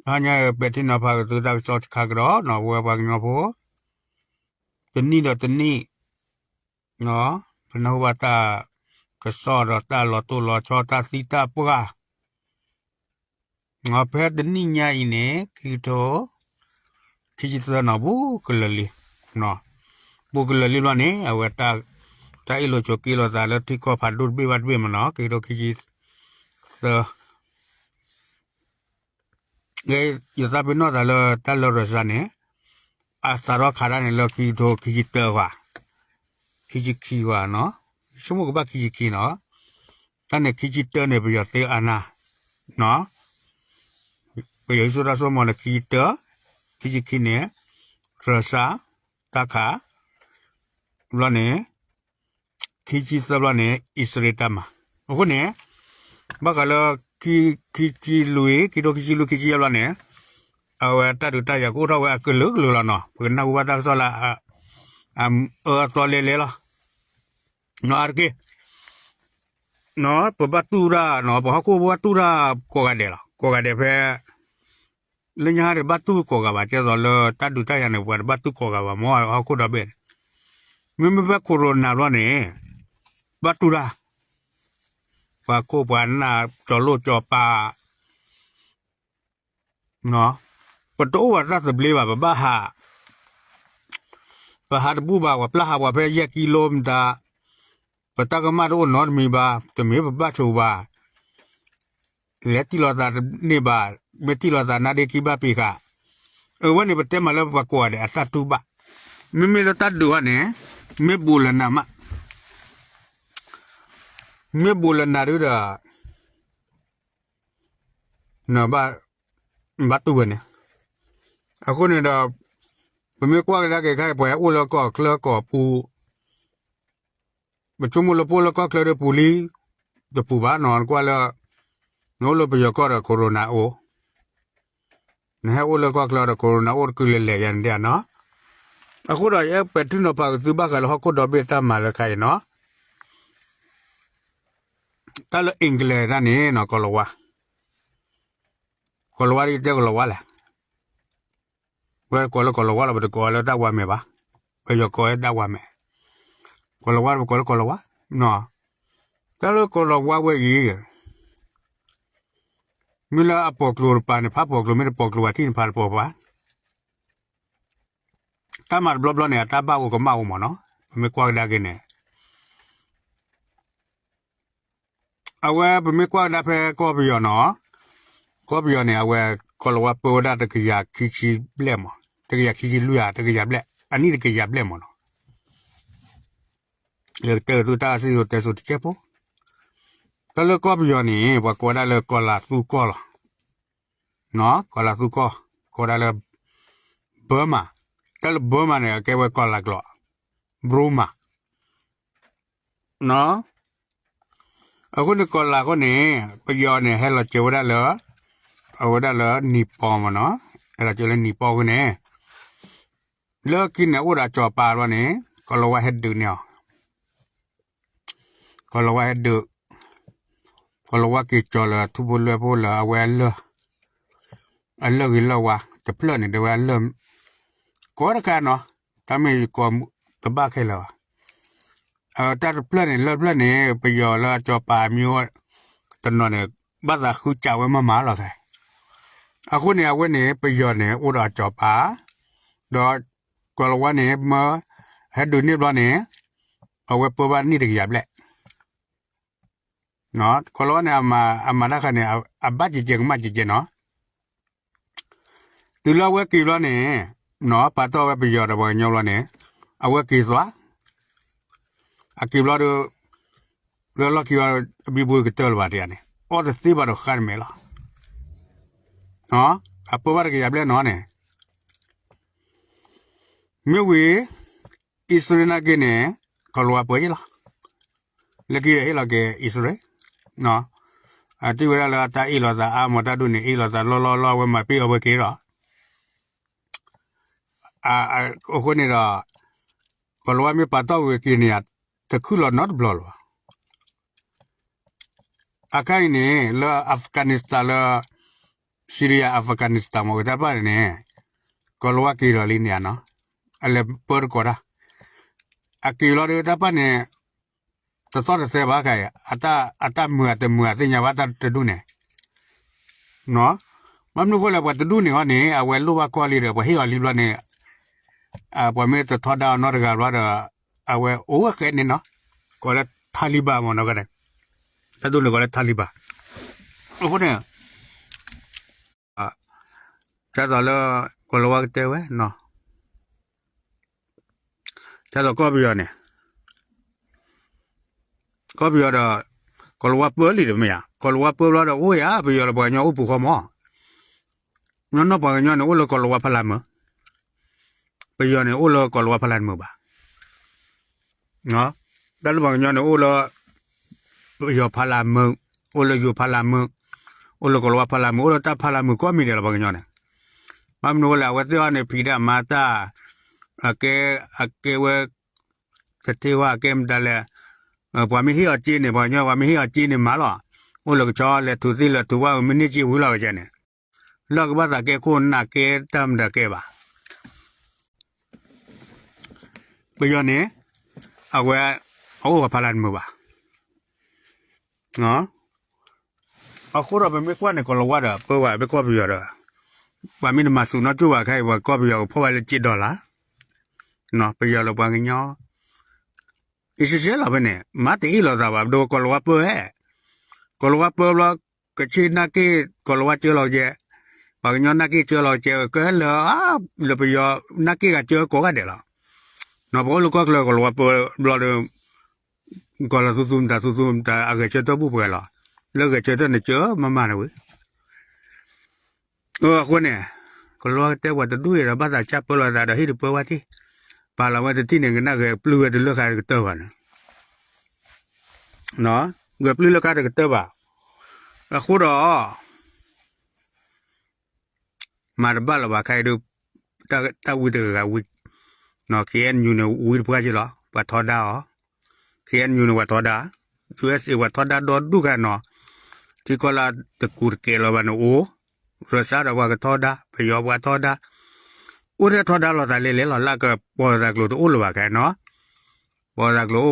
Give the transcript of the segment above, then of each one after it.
တဟါညါအံၤ ပဲာ်ထံနီၤဖးက့ၤသုတၢ်ကစီၣ်တခါကဒီးနီၤ ပဝဲပှၤကညီဖိ တနံၣ်ဒီးတနံၣ် ပနၢ်ဟူဘၣ်တၢ်ကစီၣ်ဒီးတၢ်လီၤတိၢ်လီၤဆီ တၢ်သံတၢ်ပှၢ် ဖဲတနံၣ်ညါအံၤန့ၣ် ခံကထိ ခံဆံသၢနီၤ ဘူးကလၢာ်လံ, ဘူးကလၢာ်လံဘျီန့ၣ် အဝဲ တၢ်အ့ၣ်လိာ်ဆိးက့လိာ်သးလၢထံကီၢ်ဖးဒိၣ်တဘ့ၣ်ဘၣ်တဘ့ၣ်မ့ၢ်နီၤ ခံကထိခံဆံသၢ ယသးပ့ၤနီၣ်သးလၢတၢ်လၢ Russia န့ၣ် အစးထီၣ်ခးတၢ်န့ၣ်လၢခံကထိခံဆံတၢ ခံဆံခံဂီၤနီၤ, ဆိကမိၣ်ကဘၣ်ခံဆံခံနီၤ, တၢ်န့ၣ်ခံဆံတၢန့ၣ် ပယီၤသ့အနၢ် ပယီၤဟံးစိတၢ်စိမိၤန့ၣ် ခံဆံတၢ, ခံဆံခံန့ၣ် Russia တၢ်ခး ဘျီန့ၣ် ခံဆံသၢဘျီန့ၣ် အံၣ်စရ့လးတၢ်မၤ, အဃိန့ၣ် ဘၣ်ဃးလၢ ခံဆံလွံၢ် ခံကထိခံဆံလွံၢ် ခံဆံယဲၢ်ဘျီန့ၣ် အဝဲတၢ်ဒုးတၢ်ယၤကအိၣ်ထီၣ်ဝဲအကလုာ်ကလုာ်လီၤနီၤ, ပကနၢ်ဟူဘၣ်တၢ်ကစီၣ်လၢ အအၢအသီလဲၤလဲၤလီၤ, နီၤအါတက့ၢ် ပဘၣ်တူၢ်တၢ်နီၤ, ပဟီၣ်ခိၣ်ပဘၣ်တူၢ်တၢ်ကိးဂၤဒဲးလီၤ, ကိးဂၤဒဲးဖဲ လၢညါဟါတဘၣ်တူၢ်ကိးဂၤဘၣ်, ကဲသိးလၢတၢ်ဒုးတၢ်ယၤန့ၣ် ပှၤတဘၣ်တူၢ်ကိးဂၤဘၣ်မ့ၢ်ဟီၣ်ခိၣ်ဒီဘ့ၣ်န့ၣ်, မ့မ့ၢ်ဖဲ corona ဘျီန့ၣ် ဘၣ်တူၢ်တၢ်, ပှၤခိၣ်ပှၤနၢ် ကၠီၤလိၣ်ကၠီၤပၤ ပတအိၣ်ဘၣ်တၢ်သဘျ့ဘၣ်, ပဘၣ်ဟး ပဟးတဘူၣ်ဘၣ်, ပှၤပျၢ်ဟးပှၤဖဲယဲၢ်ကံလိမတၤ, ပတၢ်ကမၣ်တအိၣ်နီတမံၤဘၣ်, တမ့ၢ်ပဘၣ်ဆိၣ်ဘၣ်, လဲၤတံၢ်လီၤသးတန့ၢ်ဘၣ်, မ့ၢ်တံၢ်လီၤသးနါဒ့ခံဘၣ်ပ့ၤဃာ်, အဝဲန့ၣ်ပတဲမးလၢပှၤကိးဂၤဒဲးအတၢ်တူၢ်ဘၣ်, မ့မ့ၢ်လၢတၢ်ဒုးဘၣ်န့ၣ် မ့ၢ်ဘူးလၢနၤမး မ့ၢ်ဘူးလၢနၤဒုဒီး ဘၣ်တူၢ်ဝဲန့ၣ်, အဃိန့ၣ်ဒီး ပမ့ၢ်ကွၢ်ကဒါက့ၤခါအံၤ ပှၤဟဲအိၣ်လၢကီၢ်ချၢကီၢ်ပူၤ, ပဆိကမိၣ်လၢပအိၣ်လၢကီၢ်ချၢဒီးပူၤလံ, တပူၤဘၣ်နီၤ, နကွၢ်လၢ နအိၣ်လၢပယီၤကီၢ်ဒီး corona အိၣ်, နဟဲအိၣ်လၢကီၢ်ချၢဒီး corona အိၣ်တကုာ်လဲၤလဲၤယၤန့ၣ်ဒ်နီၤ, အဃိဒီး ယအဲၣ်ပဲာ်ထံနီၤဖးက့ၤသုဘၣ်ဃးလၢဟီၣ်ခိၣ်ဒီဘ့ၣ်တၢ်မၤလၢခါအံၤနီၤ တၢ်လၢ England တၢ်န့ၣ်နီၤ ကီၤလၤဝါ, ကီၤလၤဝါဒ်တဲကီၤလၤဝါလဲၣ်, ပဝဲကိးလၢကီၤလၤဝါလီၤ, ပတကိးလၢတၢ်ဝါမဲာ်ဘၣ်, ပယီၤကိးလၢတၢ်ဝါမဲာ်, ကီၤလၤဝါပကိးလၢကီၤလၤဝါ, တၢ်လၢကီၤလၤဝါဝဲအံၤ မ့ၢ်လၢအပိာ်ကျိၤတပၤန့ၣ် ဖးပိာ်ကျိၤ, မ့ၢ်တပိာ်ကျိၤဘၣ်ထံၣ်န့ၣ်ဖးတပိာ်ဘၣ်, တၢ်မၤတဘျီဘျီန့ၣ် အတၢ်ဘၣ်အိၣ်ကမၣ်အိၣ်မးနီၤ, ပမ့ၢ်ကွၢ်ကဒါက့ၤန့ၣ် အဝဲပမ့ၢ်ကွၢ်ကဒါဖဲကီၢ်ပယီၤနီၤ, ကီၢ်ပယီၤန့ၣ် အဝဲ ကီၤလၤဝါပၢဝဲဒၣ်တကယၤခံဆံဘျဲၣ်မး, တကယၤခံဆံလွံၢ်ဧါ, တကယၤဘျဲၣ်, အနံၣ်တကယၤဘျဲၣ်မးနီၤ, ယကတဲသုတၢ်စံၣ်စိၤတဲစိၤတစဲးဖိ, တၢ်လၢကီၢ်ပယီၤန့ၣ် ပှၤကိးဝဲဒၣ်လၢကီၤလၤသူကီၢ်လီၤ, ကီၤလၤသူကီၢ်, ကိးဝဲဒၣ်လၢ Burma, တၢ်လၢ Burma န့ၣ် အကဲဝဲကီၤလၤကျိာ်, Burma အဃိန့ၣ် ကီၤလၤအဃိန့ၣ် ပယီၤန့ၣ် ဟဲလီၤစၢၤဝဲဒၣ်လၢ အဝဲဒၣ်လၢ နံၣ်ပီမ့ၢ်နီၤ, ဟဲလီၤစၢၤလၢနံၣ်ပီအဃိန့ၣ် လၢခံန့ၣ်အိၣ်ဒီးအစီၤပၤဘျီန့ၣ် ကီၤလၤဝါဟဲဒုးန့ၢ်အီၤ, ကီၤလၤဝါဟဲဒုး, ကီၤလၤဝါက့ၤကၠီၤလၢထူဖိလွဲဖိလၢအဝဲအလၢၢ် အလၢၢ်ဂ့ၤလၢၢ်ဝါတဖျၢၣ်န့ၣ် တဲဝဲအလၢၢ် ကိးတခါနီၤ, တၢ်မ့ၢ်ယကိးတဘၣ်ခဲလၢာ်ဘၣ်, တၢ်တဖျၢၣ်န့ၣ် လၢၢ်တဖျၢၣ်န့ၣ် ပယီၤလၢအစီၤပၤမ့ၢ်အိၣ်တနီၤန့ၣ် ဘၣ်သးဃုစးဝဲမၤမၤလီၤခဲ, အဃိန့ၣ် အဝဲန့ၣ် ပယီၤန့ၣ် အိၣ်ဒီးအစီၤပၤ, ဒီးကီၤလၤဝါန့ၣ် မၢဟဲဒုးန့ၢ်ဘျီန့ၣ် အဝဲပၢဘၣ်နံၣ်တကယၤဘျဲၣ် ကီၤလၤဝါန့ၣ် အမၤတၢ်ခါန့ၣ် အဘၣ်ကဲကဲကမၣ်ကဲကဲနီၤ, တုၤလၢအဝဲက့ၤဘျီန့ၣ် ပာ်တီၢ်ဝဲပယီၤဒီးပှၤကညီဘျီန့ၣ် အဝဲက့ၤသွါ, အက့ၤဘျီဒီး လၢလီၢ်ခံဝဲ အဘံဘူကတၢၢ်လၢၤဘၣ်တယၤန့ၣ် အီၣ်တသ့ဘၣ်ဒီးဃါတမဲာ်လီၤ, အပၢဘၣ်တကယၤဘျဲၣ်နီၤန့ၣ် မ့ၢ်ဝံၤ အံၣ်စရ့လးနာ်က့န့ၣ် ကီၤလၤဝါပၢယ့ၢ်လီၤ, လၢခံဒီးဟ့ၣ်လီၤက့ၤအံၣ်စရ့လး, အထံၣ်ဝဲဒၣ်လၢတၢ်အ့ၣ်လိာ်သးအါမး တၢ်ဒုးန့ၣ် အ့ၣ်လိာ်သးလီၢ်လီၢ်လီၢ် အဝဲမၤပ့ၢ်အီၤဝဲက့ၤဒီး အဃိန့ၣ်ဒီး ကီၤလၤဝါမ့ၢ်ပာ်တီၢ်ဝဲက့ၤန့ၣ် တခုၣ်လီၤနီတဘျီလၢၤဘၣ်, အခါအံၤန့ၣ် လၢ Afghanistan လၢ Syria Afghanistan မ့ၢ်ဝဲတၢ်ပၢ်န့ၣ်န့ၣ် ကီၤလၤဝါက့ၤလီၤလံန့ၣ်နီၤ, အလဲၤပၢတကိးတၢ်, အက့ၤလီၤဒီးတၢ်ပၢ်န့ၣ် တသီၣ်တသဲဘၣ်ခါအံၤ အတၢ်မုာ်အတမုာ်အသ့ၣ်ညါဘၣ်တၢ်တဒူၣ်န့ၣ်, ဘၣ်မနုၤအဃိလဲၣ် ပှၤတဒူၣ်န့ၣ်အီၤန့ၣ် အဝဲလိၣ်ဘၣ်ကီၢ်လံဒီး ပှၤဟ့ၣ်အီၤလံဘျီန့ၣ် ပှၤမ့ၢ်တထီဒါအီၤနီတဂၤဘျီဒီး အဝဲအိၣ်ဝဲဃဲန့ၣ်နီၤ, ကိးလၢ Taliban မ့ၢ်နီၤ, တၢ်ဒ်န့ၣ်ကိးလၢ Taliban အဃိန့ၣ် ဒ်သိးလၢ ကီၤလၤဝါကတဲဝဲနီၤ, ဒ်သိးကီၢ်ပယီၤန့ၣ် ကီၢ်ပယီၤဒီး ကီၤလၤဝါပၢလံဒီးမ့ၢ်ဧါ, ကီၤလၤဝါပၢဘျီဒီး အိၣ်ယၤ ပယီၤလၢပှၤကညီအိၣ်ပူၤဃီမး, နီၢ်နီၢ်ပှၤကညီန့ၣ် အိၣ်လၢကီၤလၤဝါဖီလာ်မုာ်, ပယီၤန့ၣ် အိၣ်လၢကီၤလၤဝါဖီလာ်မုာ်ဘၣ်, တၢ်လၢပှၤကညီန့ၣ် အိၣ်လၢ ပယီၤဖီလာ်မုာ်, အိၣ်လၢယိၤဖီလာ်မုာ်, အိၣ်လၢကီၤလၤဝါဖီလာ်မုာ်, အိၣ်လၢတၢ်ဖီလာ်မုာ်ကိးမံၤဒဲးလီၤ ပှၤကညီန့ၣ်, ဘၣ်မနုၤအဃိလဲၣ် အဝဲသ့ၣ်အီၤန့ၣ် ဖံးဒၣ်မၤတၢ်, အကဲ, အကဲဝဲ တထ့ဝဲအကဲမတၤလဲၣ်, ပှၤမ့ၢ်ဟ့ၣ်အီၤစ့န့ၣ် ပှၤကညီ ပှၤမ့ၢ်ဟ့ၣ်အီၤစ့န့ၣ်မၤလီၤ, အိၣ်လၢကဆီလဲၤထူးသ့ၣ်လဲၤထူးဘၣ် မ့ၢ်န့ၢ်စ့ဝံၤလီၤကဲန့ၣ်, လၢကဘၣ်သးကဲခိၣ်နၢ်ကဲတၢ်မတၤကဲဘၣ် ပယီၤန့ၣ် အဝဲ အအိၣ်ပှၤဖီလာ်တမုာ်ဘၣ်. အဃိဒီးပမ့ၢ်ကွၢ်န့ၣ် ကီၤလၤဝါဒီး ပၢဝဲ ပကီၢ်ပယီၤဒီး ပှၤမ့ၢ်တမၤစူၤနီၢ်ကၠိၣ်ဘၣ်ခဲအံၤ ပှၤကီၢ်ပယီၤကဖီၣ်ဝဲလၢစ့ဒီလၣ်, ပယီၤလၢပှၤကညီ အံၤရှဲရှဲလီၤဖဲန့ၣ် မၤတအ့ၣ်လိာ်သးဘၣ် ပဒိကီၤလၤဝါပၢဝဲ, ကီၤလၤဝါပၢဘျီ ကဆ့ၣ်နၢ်က့ၣ် ကီၤလၤဝါကၢလီၤကဲ, ပှၤကညီနၢ်က့ၣ်ကၢလီၤကဲ ကဲလၢ လၢပယီၤနၢ်က့ၣ်ဂၤကၢကိးဂၤဒဲးလီၤ. နီၢ်ပအိၣ်လၢကီၢ်ချၢကီၤလၤဝါပၢဘျီဒီး ကီၤလၤသူသူမတၤသူသူမတၤ အဂဲၤဆၢထၢၣ်ဘူၣ်ပှဲၤလီၤ. လၢဂဲၤဆၢထၢၣ်န့ၣ် ကၢမးမးန့ၣ်ဝံၤ အဃိန့ၣ် ကီၤလၤဝါကတဲပှၤတဒူၣ်အံၤဒီး ဘၣ်သးစၢ်ပၢလီၤသးဒီးဟ့ၣ်တပၢဝဲထံၣ်, ပာ်လီၤဝဲတထံၣ်န့ၣ် ကနၣ်ဂဲၤပျုၢ်ဝဲတလၢာ်ဃာ်တကတၢၢ်ဘၣ်န့ၣ်, ဂဲၤပျုၢ်လၢာ်ဃာ်တကတၢၢ်ဘၣ်. အဃိဒီး မၤတဘၣ်လၢၤဘၣ်ခဲအံၤဒီး တၢ်ဝံတဂၤဂၤဝံ, KNU န့ၣ် ဝံတပှၢ်က့လီၤ ပှၤထီဒါအီၤ, KNU န့ၣ် ပှၤထီဒါ, USA ပှၤထီဒါဒီဒူၣ်ခါနီၤ, ထံကီၢ်လၢတကူးတကဲလၢၤဘၣ်န့ၣ်အိၣ်, ရၢစၢ်ဒီးပှၤကထီဒါ, ပယီၤပှၤထီဒါ, အိၣ်ထဲထီဒါလိာ်သးလဲၤလဲၤလီၤ လၢကပီၤသးကျိၤတအိၣ်လၢၤဘၣ်ခဲနီၤ, ပီၤသးကျိၤအိၣ်ဘ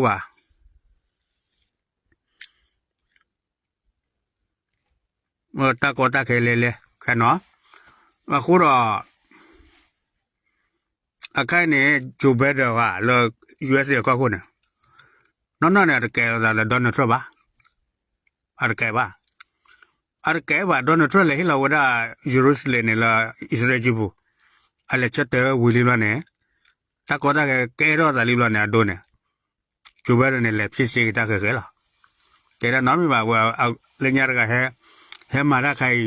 ၣ် တၢ်ကီတၢ်ခဲလဲၤလဲၤခဲနီၤ, အဃိဒီး အခါအံၤန့ၣ် Joe Biden လၢ USA အကီၢ်ခိၣ်န့ၣ် နီၢ်နီၢ်န့ၣ် အတကဲလိာ်သးလၢ Donald Trump ဘၣ်, အတကဲဘၣ်, အတကဲဘၣ် Donald Trump လဲၤဟ့ၣ်လီၤဝဲဒၣ် Jerusalem န့ၣ်လၢ အံၣ်စရ့လးကၠိပူၤ, အလဲၤဆၢတဲာ်ဝံၤလံဘျီန့ၣ် တၢ်ကီတၢ်ခဲကဲထီၣ်သးလံဘျီန့ၣ် အဒိန့ၣ် Joe Biden န့ၣ် လဲၤဖံးစ့က့ၤတၢ်ဃဲၤဃဲၤလီၤ. တဲဒၣ်နီတမံၤဘၣ် အဝဲလၢညါတဂၤ ဟဲမၤတၢ်ခါအံၤ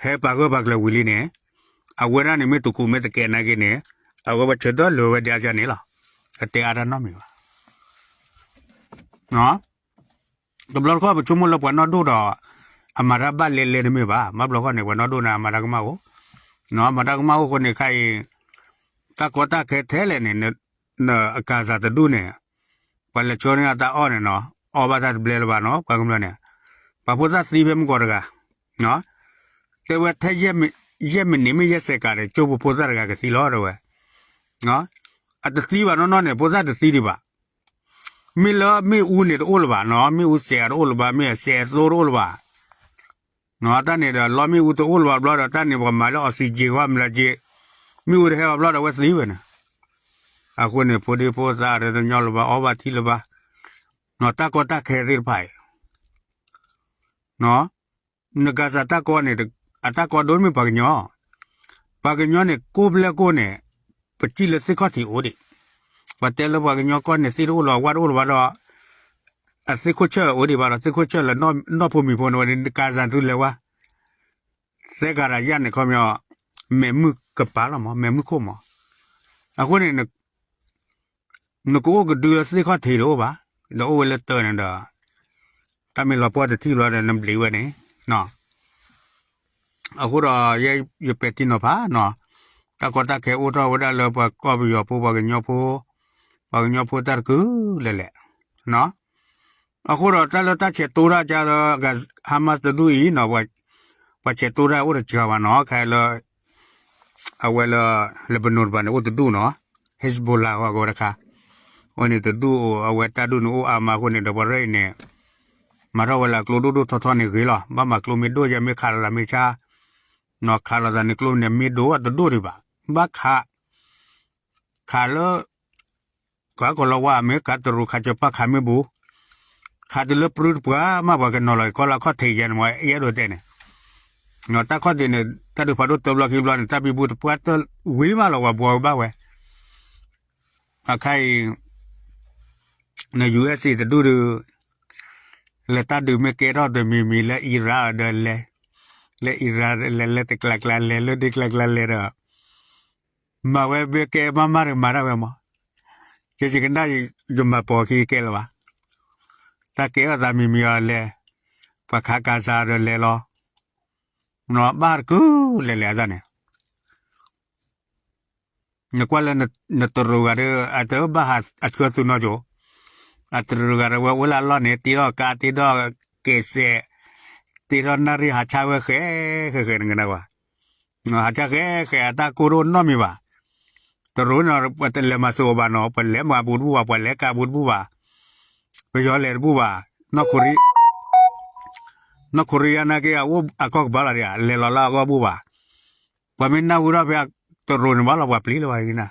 ဟဲပာ်ဂၢၢ်ပာ်ကျၢၤဝံၤလံန့ၣ် အဝဲဒၣ်န့ၣ်မ့ၢ်တကူးမ့ၢ်တကဲနာ်က့န့ၣ် အဝဲပှၤဆၢထၢၣ်လၢာ်ဝဲဒၣ်န့ၣ်လီၤ. အတဲအါတၢ်နီတမံၤဘၣ်. တဘျီတခီၣ်ပဆိကမိၣ်လၢပှၤနီၢ်ဒိၣ်ဒီး အမၤတၢ်ဘၣ်လဲၤလဲၤတမ့ၢ်ဘၣ်. ဘၣ်ဘျီခီၣ်န့ၣ် ပှၤနီၢ်ဒိၣ်န့ၣ် အမၤတၢ်ကမၣ်အိၣ်, မၤတၢ်ကမၣ်အိၣ်အဃိန့ၣ် ခါအံၤ တၢ်ကီတၢ်ခဲထဲလဲၣ်န့ၣ် အကၤစၤတဒူၣ်န့ၣ် ပှၤလဲၤဆှၢန့ၢ်အတၢ်အီၣ်န့ၣ်နီၤ အီၣ်ဘၣ်တၢ်တဘျဲလၢၤဘၣ်နီၤ ပှၤကမျၢၢ်န့ၣ် ပှၤဖိသၣ်သံဖဲမုၢ်ကီၢ်တဂၤ တဲဝဲထဲ ယဲၢ်မံးနံးမ့ၢ်ယဲၢ်စဲးကးဒီး ကၠိဖိဖိသၣ်တဂၤကသံလီၤတဲဝဲ အတသံဘၣ်နီၢ်နီၢ်န့ၣ် ဖိသၣ်တသံဒံးဘၣ်. မ့ၢ်လၢမ့ၣ်အူန့ၣ်တအိၣ်လၢၤဘၣ်နီၤ မ့ၣ်အူစဲးတအိၣ်လၢၤဘၣ် မ့ၣ်အစဲးအသိတအိၣ်လၢၤဘၣ် တၢ်န့ၣ်ဒီး လီမ့ၣ်အူတအိၣ်လၢၤဘၣ်ဘျီဒီး တၢ်န့ၣ်ပှၤမၤလၢ oxygen ဃီမနုၤက့ မ့ၣ်အူတဟဲဘၣ်ဘျီဒီး အဝဲသံဝဲန့ၣ်. အဃိန့ၣ် ဖိဒံဖိသၣ်တညီလၢၤဘၣ် အီၣ်ဘၣ်ထံလၢၤဘၣ် တၢ်ကီတၢ်ခဲသ့ၣ်တဖၣ်အံၤ နကၤစၤတၢ်ကီန့ၣ် အတၢ်ကီဒိၣ်မ့ၢ်ပှၤကညီ ပှၤကညီန့ၣ် ကိၢ်ဘျဲၣ်ကိၢ်န့ၣ် ပစံၣ်လၢသ့ၣ်ခီၣ်ထံးအိၣ်ဒံး ပှၤတဲလၢပှၤကညီကီၢ်န့ၣ် သ့ၣ်တအိၣ်လၢၤ အဝါတအိ၁လၢၤဘၣ်ဒီး အသ့ၣ်ခိၣ်ဆၢၣ်အိၣ်ဒံးဘၣ်ဒီး သ့ၣ်ခိၣ်ဆၢၣ်လၢနီၢ်ဖိမံၤဖိန့ၣ်ဝဲန့ၣ် နကၤစၤသုလဲၤဝဲ သဲကၤဒီးယၢ်န့ၣ်ခီပညီ မဲာ်မုၢ်ကပၤလီၤမး မဲာ်မုၢ်ခိၣ်မး အဃိန့ၣ် နကအိၣ်ကဒုလၢသ့ၣ်ခီၣ်ထံးတအိၣ်ဘၣ် ဒီးအိၣ်ဝဲလၢတၢ်န့ၣ်ဒီး တၢ်မ့ၢ်လီၤပှီၢ်တထံၣ်ဘျီဒီးနဘျံးဝဲန့ၣ် အဃိဒီး ယဲယပဲာ်ထံနီၤဖးနီၤ တၢ်ကီတၢ်ခဲအိၣ်ထီၣ်ဝဲဒၣ်လၢပှၤကီၢ်ပယီၤဖိ ပှၤကညီဖိ ပှၤကညီဖိတၢ်တကုာ်လဲၣ်လဲၣ် အဃိဒီးတၢ်လၢတၢ်ဆဲးတိၢ်တၢ်ကါလၢ Hamas တဒူၣ်အံၤနီၤ ပှၤ ပှၤဆဲးတိၢ်တၢ်အိၣ်တစှၤဘၣ်နီၤ ခဲလၢာ် အဝဲလၢ Lebanon တပၤန့ၣ် အိၣ်တဒူၣ်နီၤ Hezbollah အဂီၤဝဲတခါ အဝဲန့ၣ်တဒူၣ် အဝဲတၢ်ဒူၣ်န့ၣ်အိၣ်အါမးအဃိန့ၣ် ဒီးပှၤရဲၣ်အံၤန့ၣ် မၤထီၣ်ဝဲလၢအကျိဒိၣ်ဒိၣ်ထီထီန့ၣ်ဂ့ၤလီၤ ဘၣ်မၤကျိမ့ၢ်ဒိၣ်ယဲမ့ၢ်ခးလိာ်သးမ့ၢ်ဆါ ခးလိာ်သးန့ၣ်ကျိန့ၣ်မ့ၢ်ဒိၣ်အတဒိၣ်ဒံးဘၣ် ဘၣ်ခး ခးလၢ ကီၢ်ကီၢ်လီၤဝါမ့ၢ်ခးတရူးခးကၠီၤပၣ်ခးမ့ၢ်ဘူး ခးတုၤလၢပြူတပှၢ်မးပှၤကနီၤလီၤကီၢ်လၢအခီၣ်ထံးယဲန့ၣ်မ့ၢ်အဲၣ်ဒိးတဲန့ၣ် တၢ်ခီၣ်ထံးန့ၣ် တၢ်ဒုးဖးဒိၣ်တဘျီခံဘျီန့ၣ် တၢ်ဘံဘူတပှၢ်တဝံၤမးလီၤပှၤဘှီဝဲဘၣ်ဝဲ အခါအံၤ န ယူၢ်အ့းအ့း တဒူၣ်ဒီး လဲၤတၢ်ဒုးမ့ၢ်ကဲထီၣ်ဒီးမံၤမံၤလၢ Iran ဒီးလဲၤ လၢ Iran လဲၤလၢတကျါကျါလဲၤလၢဒ့ကျါကျါလဲၤဒီး မၤဝဲမ့ၢ်ကဲမးမးဒီးမၤတၢ်ဝဲမး ယယကနၣ် ယမၤပိာ်ခံကဲလၢၤဘၣ် တၢ်ကဲထီၣ်သးမံၤမံၤအီၤလဲၤ ပှၤခးကၤစၤဒီးလဲၤလီၤ ဘၣ်တကုလဲၤလဲၤအတၢ်န့ၣ် နကွၢ်လၢနတရူးဂၤဒီး အတဘၣ်ဟးအထၢသုနီၢ်ကၠိ အတရူးဂၤဒီးဝဲအိၣ်လၢအလီၢ်န့ၣ် တ့ထီၣ်ကါ တ့ထီၣ်ကဲးစဲး တ့ထီၣ်နၣ်ရံၣ်ဟးဆါဝဲဃဲ ဃဲဃဲနကနၣ်ကွၢ် ဟးဆါဃဲဃဲအတၢ်ကိၢ်တအိၣ်နီတမံၤဘၣ် တရူးန့ၣ် ပလဲၤမၤစၢၤအီၤဘၣ်နီၤ ပလဲၤမၤဘူးတဘူၣ်ဘၣ် ပှၤလဲၤကါဘူးတဘူၣ်ဘၣ် ပယီၤလဲၤတဘူၣ်ဘၣ် နီၢ်ခိရံယါနာ်က့ အအိၣ်အကီၢ်ကဘၣ်လီၤဒံး လဲၤလီၤလၢအဂီၢ်ဘူၣ်ဘၣ် ပှၤမ့ၢ်နၢ်ဟူထီၣ်ဖဲတရူးန့ၣ်ဘၣ်လီၤပှၤပျံၤလၢၤဘၣ်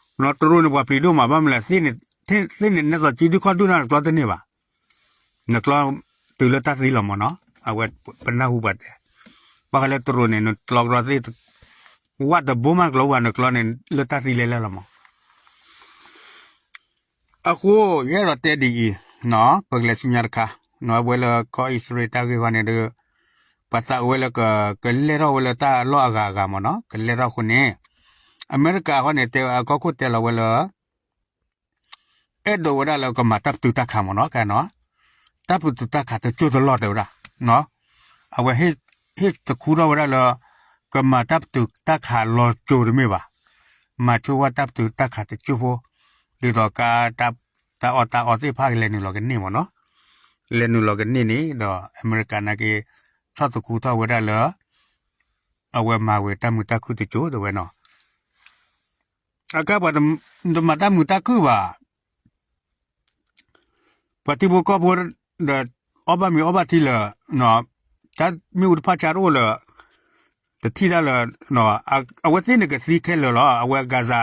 နၤ တရူးန့ၣ်ပှၤပျံၤဒိၣ်မး ဘၣ်မနုၤလဲၣ် သ့ၣ်န့ၣ်နဲသိးစုဒုၣ်ခီၣ်ဒုၣ်နၤနကျီတန့ၢ်ဘၣ် နကျီတုၤလၢတၢ်သံလီၤမ့ၢ်နီၤ အဝဲပနၢ်ဟူပှၤတဲ ဘၣ်ဃးလၢတရူးန့ၣ် နကျီကဒီးသ့ၣ် ဝၣ်တဘိမးနကျီဝဲ နကျီန့ၣ်လၢတၢ်သံလဲၤလဲၣ်လီၤမး အဃိ ယအဲၣ်ဒိးတဲဒ်အံၤ ပကလဲၤဆူညါတခါ အဝဲလၢကီၢ်အံၣ်စရ့လးတၢ်ဂ့ၢ်ဃီန့ၣ်ဒီး ပှၤသးအိၣ်ဝဲလၢကလဲၢ်ထီၣ်ဝဲလၢတၢ်လီၢ်အဂၤအဂၤမ့ၢ်နီၤ ကလဲၢ်ထီၣ်အဃိန့ၣ် အမဲရကၤအဃီန့ၣ် တဲအကီၢ်ခိၣ်တဲလီၤဝဲလၢ အဲၣ်ဒိးဝဲဒၣ်လၢကမၤတၢ်ပတုာ်တၢ်ခးမ့ၢ်နီၤ ခဲနီၤ တၢ်ပတုာ်တၢ်ခးတကၠိၢ်တလီၢ်တဲဝဲဒၣ် အဝဲဟ့ၣ်တခူထီၣ်ဝဲဒၣ်လၢ ကမၤတၢ်ပတုာ်တၢ်ခးလီၤကၠိတမ့ၢ်ဘၣ် မၤဆိဝဲတၢ်ပတုာ်တၢ်ခးတကၠိၢ်ဖိ ဒ်သိးကါ တၢ်အီၣ်တၢ်အီသ့ၣ်တဖၣ်ကလဲၤနုာ်လီၤကန့ၢ်မ့ၢ်နီၤ လဲၤနုာ်လီၤကန့ၢ်န့ၣ်ဒီး အမဲရကၤနာ်က့ ဆီၣ်သခူထီၣ်ဝဲဒၣ်လၢ အဝဲမၤဝဲတၢ်မုာ်တၢ်ခုၣ်တကၠိၢ်တဲဝဲနီၤ အကဲပှၤတမၤတၢ်မုာ်တၢ်ခုၣ်ဘၣ် ပှၤထံဖိကီၢ်ဖိဒီး အီၣ်ဘၣ်မ့ၤအီဘၣ်ထံလၢာ် တၢ်မ့ၣ်အူတဖၣ်ဆါတအိၣ်လၢာ် တထံၣ်တၢ်လၢာ် အဝဲသ့ၣ်န့ၣ်ကသံခဲလၢာ်လီၤ အဝဲ Gaza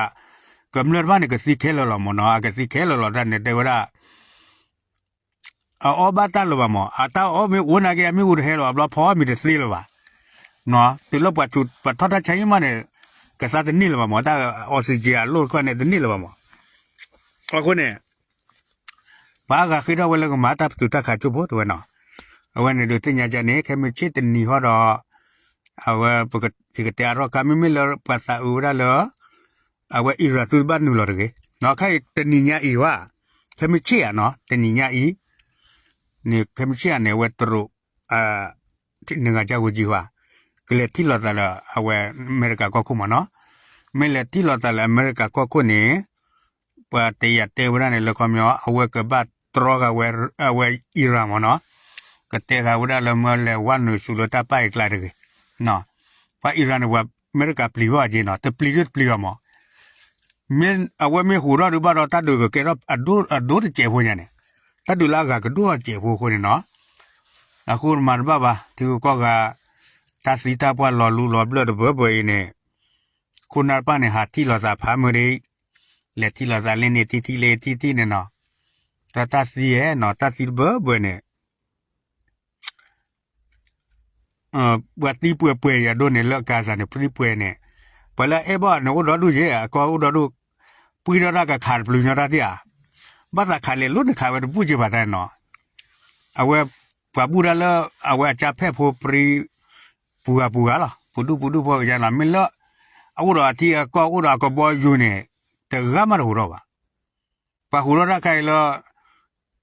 ကမျၢၢ်တဖၣ်န့ၣ် ကသံခဲလၢာ်လီၤမ့ၢ်နီၤ အကသံခဲလၢာ်လီၤတၢ်န့ၣ်တဲဝဲဒၣ် အအီၣ်ဘၣ်တၢ်လၢၤဘၣ်မး အတၢ်အီၣ်မ့ၢ်အိၣ်နာ်က့ အမ့ၣ်အူတဟဲလၢၤဘၣ် ဘျီဖီအီၣ်မ့ၤတသ့လၢၤဘၣ် တုၤလၢပှၤထီၣ်တၢ်ဆါဟံၣ်မးန့ၣ် ကသါတန့ၢ်လၢၤဘၣ်မး တၢ် oxygen အလိၣ်တခီန့ၣ်တန့ၢ်လၢၤဘၣ်မး အဃိန့ၣ် ပှၤအါဂၤဃ့ထီၣ်ဝဲလၢကမၤတၢ်ပတုာ်တၢ်ခးကၠိၢ်ဖိတဲဝဲနီၤ အဝဲန့ၣ်ဒုးသ့ၣ်ညါကန့ၣ် ခဲမုၢ်ဆ့ၣ်တနံၤဟီဒီး အဝဲ ယကတဲအါထီၣ်ခါ မ့မ့ၢ်လၢပှၤသးအုးဝဲဒၣ်လၢ အဝဲ Iran သုတဘၣ်နုာ်လီၤတဂ့ၤ ခဲအံၤတနံၤညါအံၤဝဲ ခဲမုၢ်ဆ့ၣ်ဧါနီၤ တနံၤညါအံၤ န့ၣ် ခဲမုၢ်ဆ့ၣ်ဧါန့ၣ် အဝဲတရူး နဂၤကၢ်ဂိၢ်ကံဟါ ကလဲၤထံၣ်လိာ်သးလၢအဝဲအမဲရကၤကီၢ်ခိၣ်မ့ၢ်နီၤ မ့ၢ်လဲၤထံၣ်လိာ်သးလၢအမဲရကၤကီၢ်ခိၣ်န့ၣ် ပှၤတယာ်တဲဝဲဒၣ်န့ၣ်လၢခီပညီ အဝဲကဘၣ်တြီဃာ်ဝဲ အဝဲ Iran မ့ၢ်နီၤ ကတဲဃာ်ဝဲဒၣ်လၢမ့ၢ်လဲၤဝဲနုာ်ဆူလၢတၢ်ပာ်အကျါတဂ့ၤ ပှၤ Iran န့ၣ် ပှၤအမဲရကၤပျံၤဘၣ်က့ၤနီၤ တပျံၤဒုတပျံၤဘၣ်မး မ့ၢ်အဝဲမ့ၢ်ဟူးထီၣ်ဒုးဘၣ်ဒီးတၢ်ဒုးကကဲထီၣ်အဒိတစဲးဖိညါန့ၣ် တၢ်ဒုးလၢအဂၤကဒိၣ်အစဲးဖိအဃိန့ၣ်နီၤ အဃိမၤတဘၣ်ဘၣ် ထံဂုၤကီၢ်ဂၤ တၢ်သံတၢ်ပှၢ်လီၤလူလီၤဘျၢၣ်တဘၢဘၢအံၤန့ၣ် ခိၣ်နၢ်တဖၣ်န့ၣ် ဟးထံၣ်လိာ်သးဖးမုာ်ဒံး လဲၤထံၣ်လိာ်သးလၢန့ၣ်ထံထံၣ်လၢထံထံၣ်န့ၣ်နီၤ တၢ်တၢ်သံဧဲနီၤ တၢ်သံတဘၢဘၢန့ၣ် ပှၤသံပှဲၤပှဲၤယၤဒိၣ်န့ၣ် လၢ Gaza န့ၣ် ပှၤသံပှဲၤန့ၣ် ပှၤလၢအဲၣ်ဘၣ်န့ၣ် အိၣ်ဒီဒူၣ်ယဲၢ် အကီၢ်အိၣ်ဒီဒူၣ် ပှံထီၣ်တၢ်ကခးတပျုာ်ညီတၢ်သ့ၣ်ဧါ ဘၣ်သးခးလဲၤလိၣ်န့ၣ်ခးဝဲတဘူၣ်က့ၤဘၣ်တၢ်နီၤ အဝဲ ပှၤဘူၣ်တၢ်လၢ အဝဲအကၢ်ဖဲၣ်ဖိပြံ ပူၤဂၤပူၤဂၤလီၤ ပူၤဒူၣ်ပူၤဒူၣ်ဖိကယါနီၤ မ့ၢ်လၢ အအိၣ်ဒီးအထံအကီၢ်အိၣ်ဒီးအကဘီယူၤန့ၣ် တဂၤမးတဟူးထီၣ်ဘၣ် ပှၤဟူးထီၣ်တၢ်ခါအံၤလၢ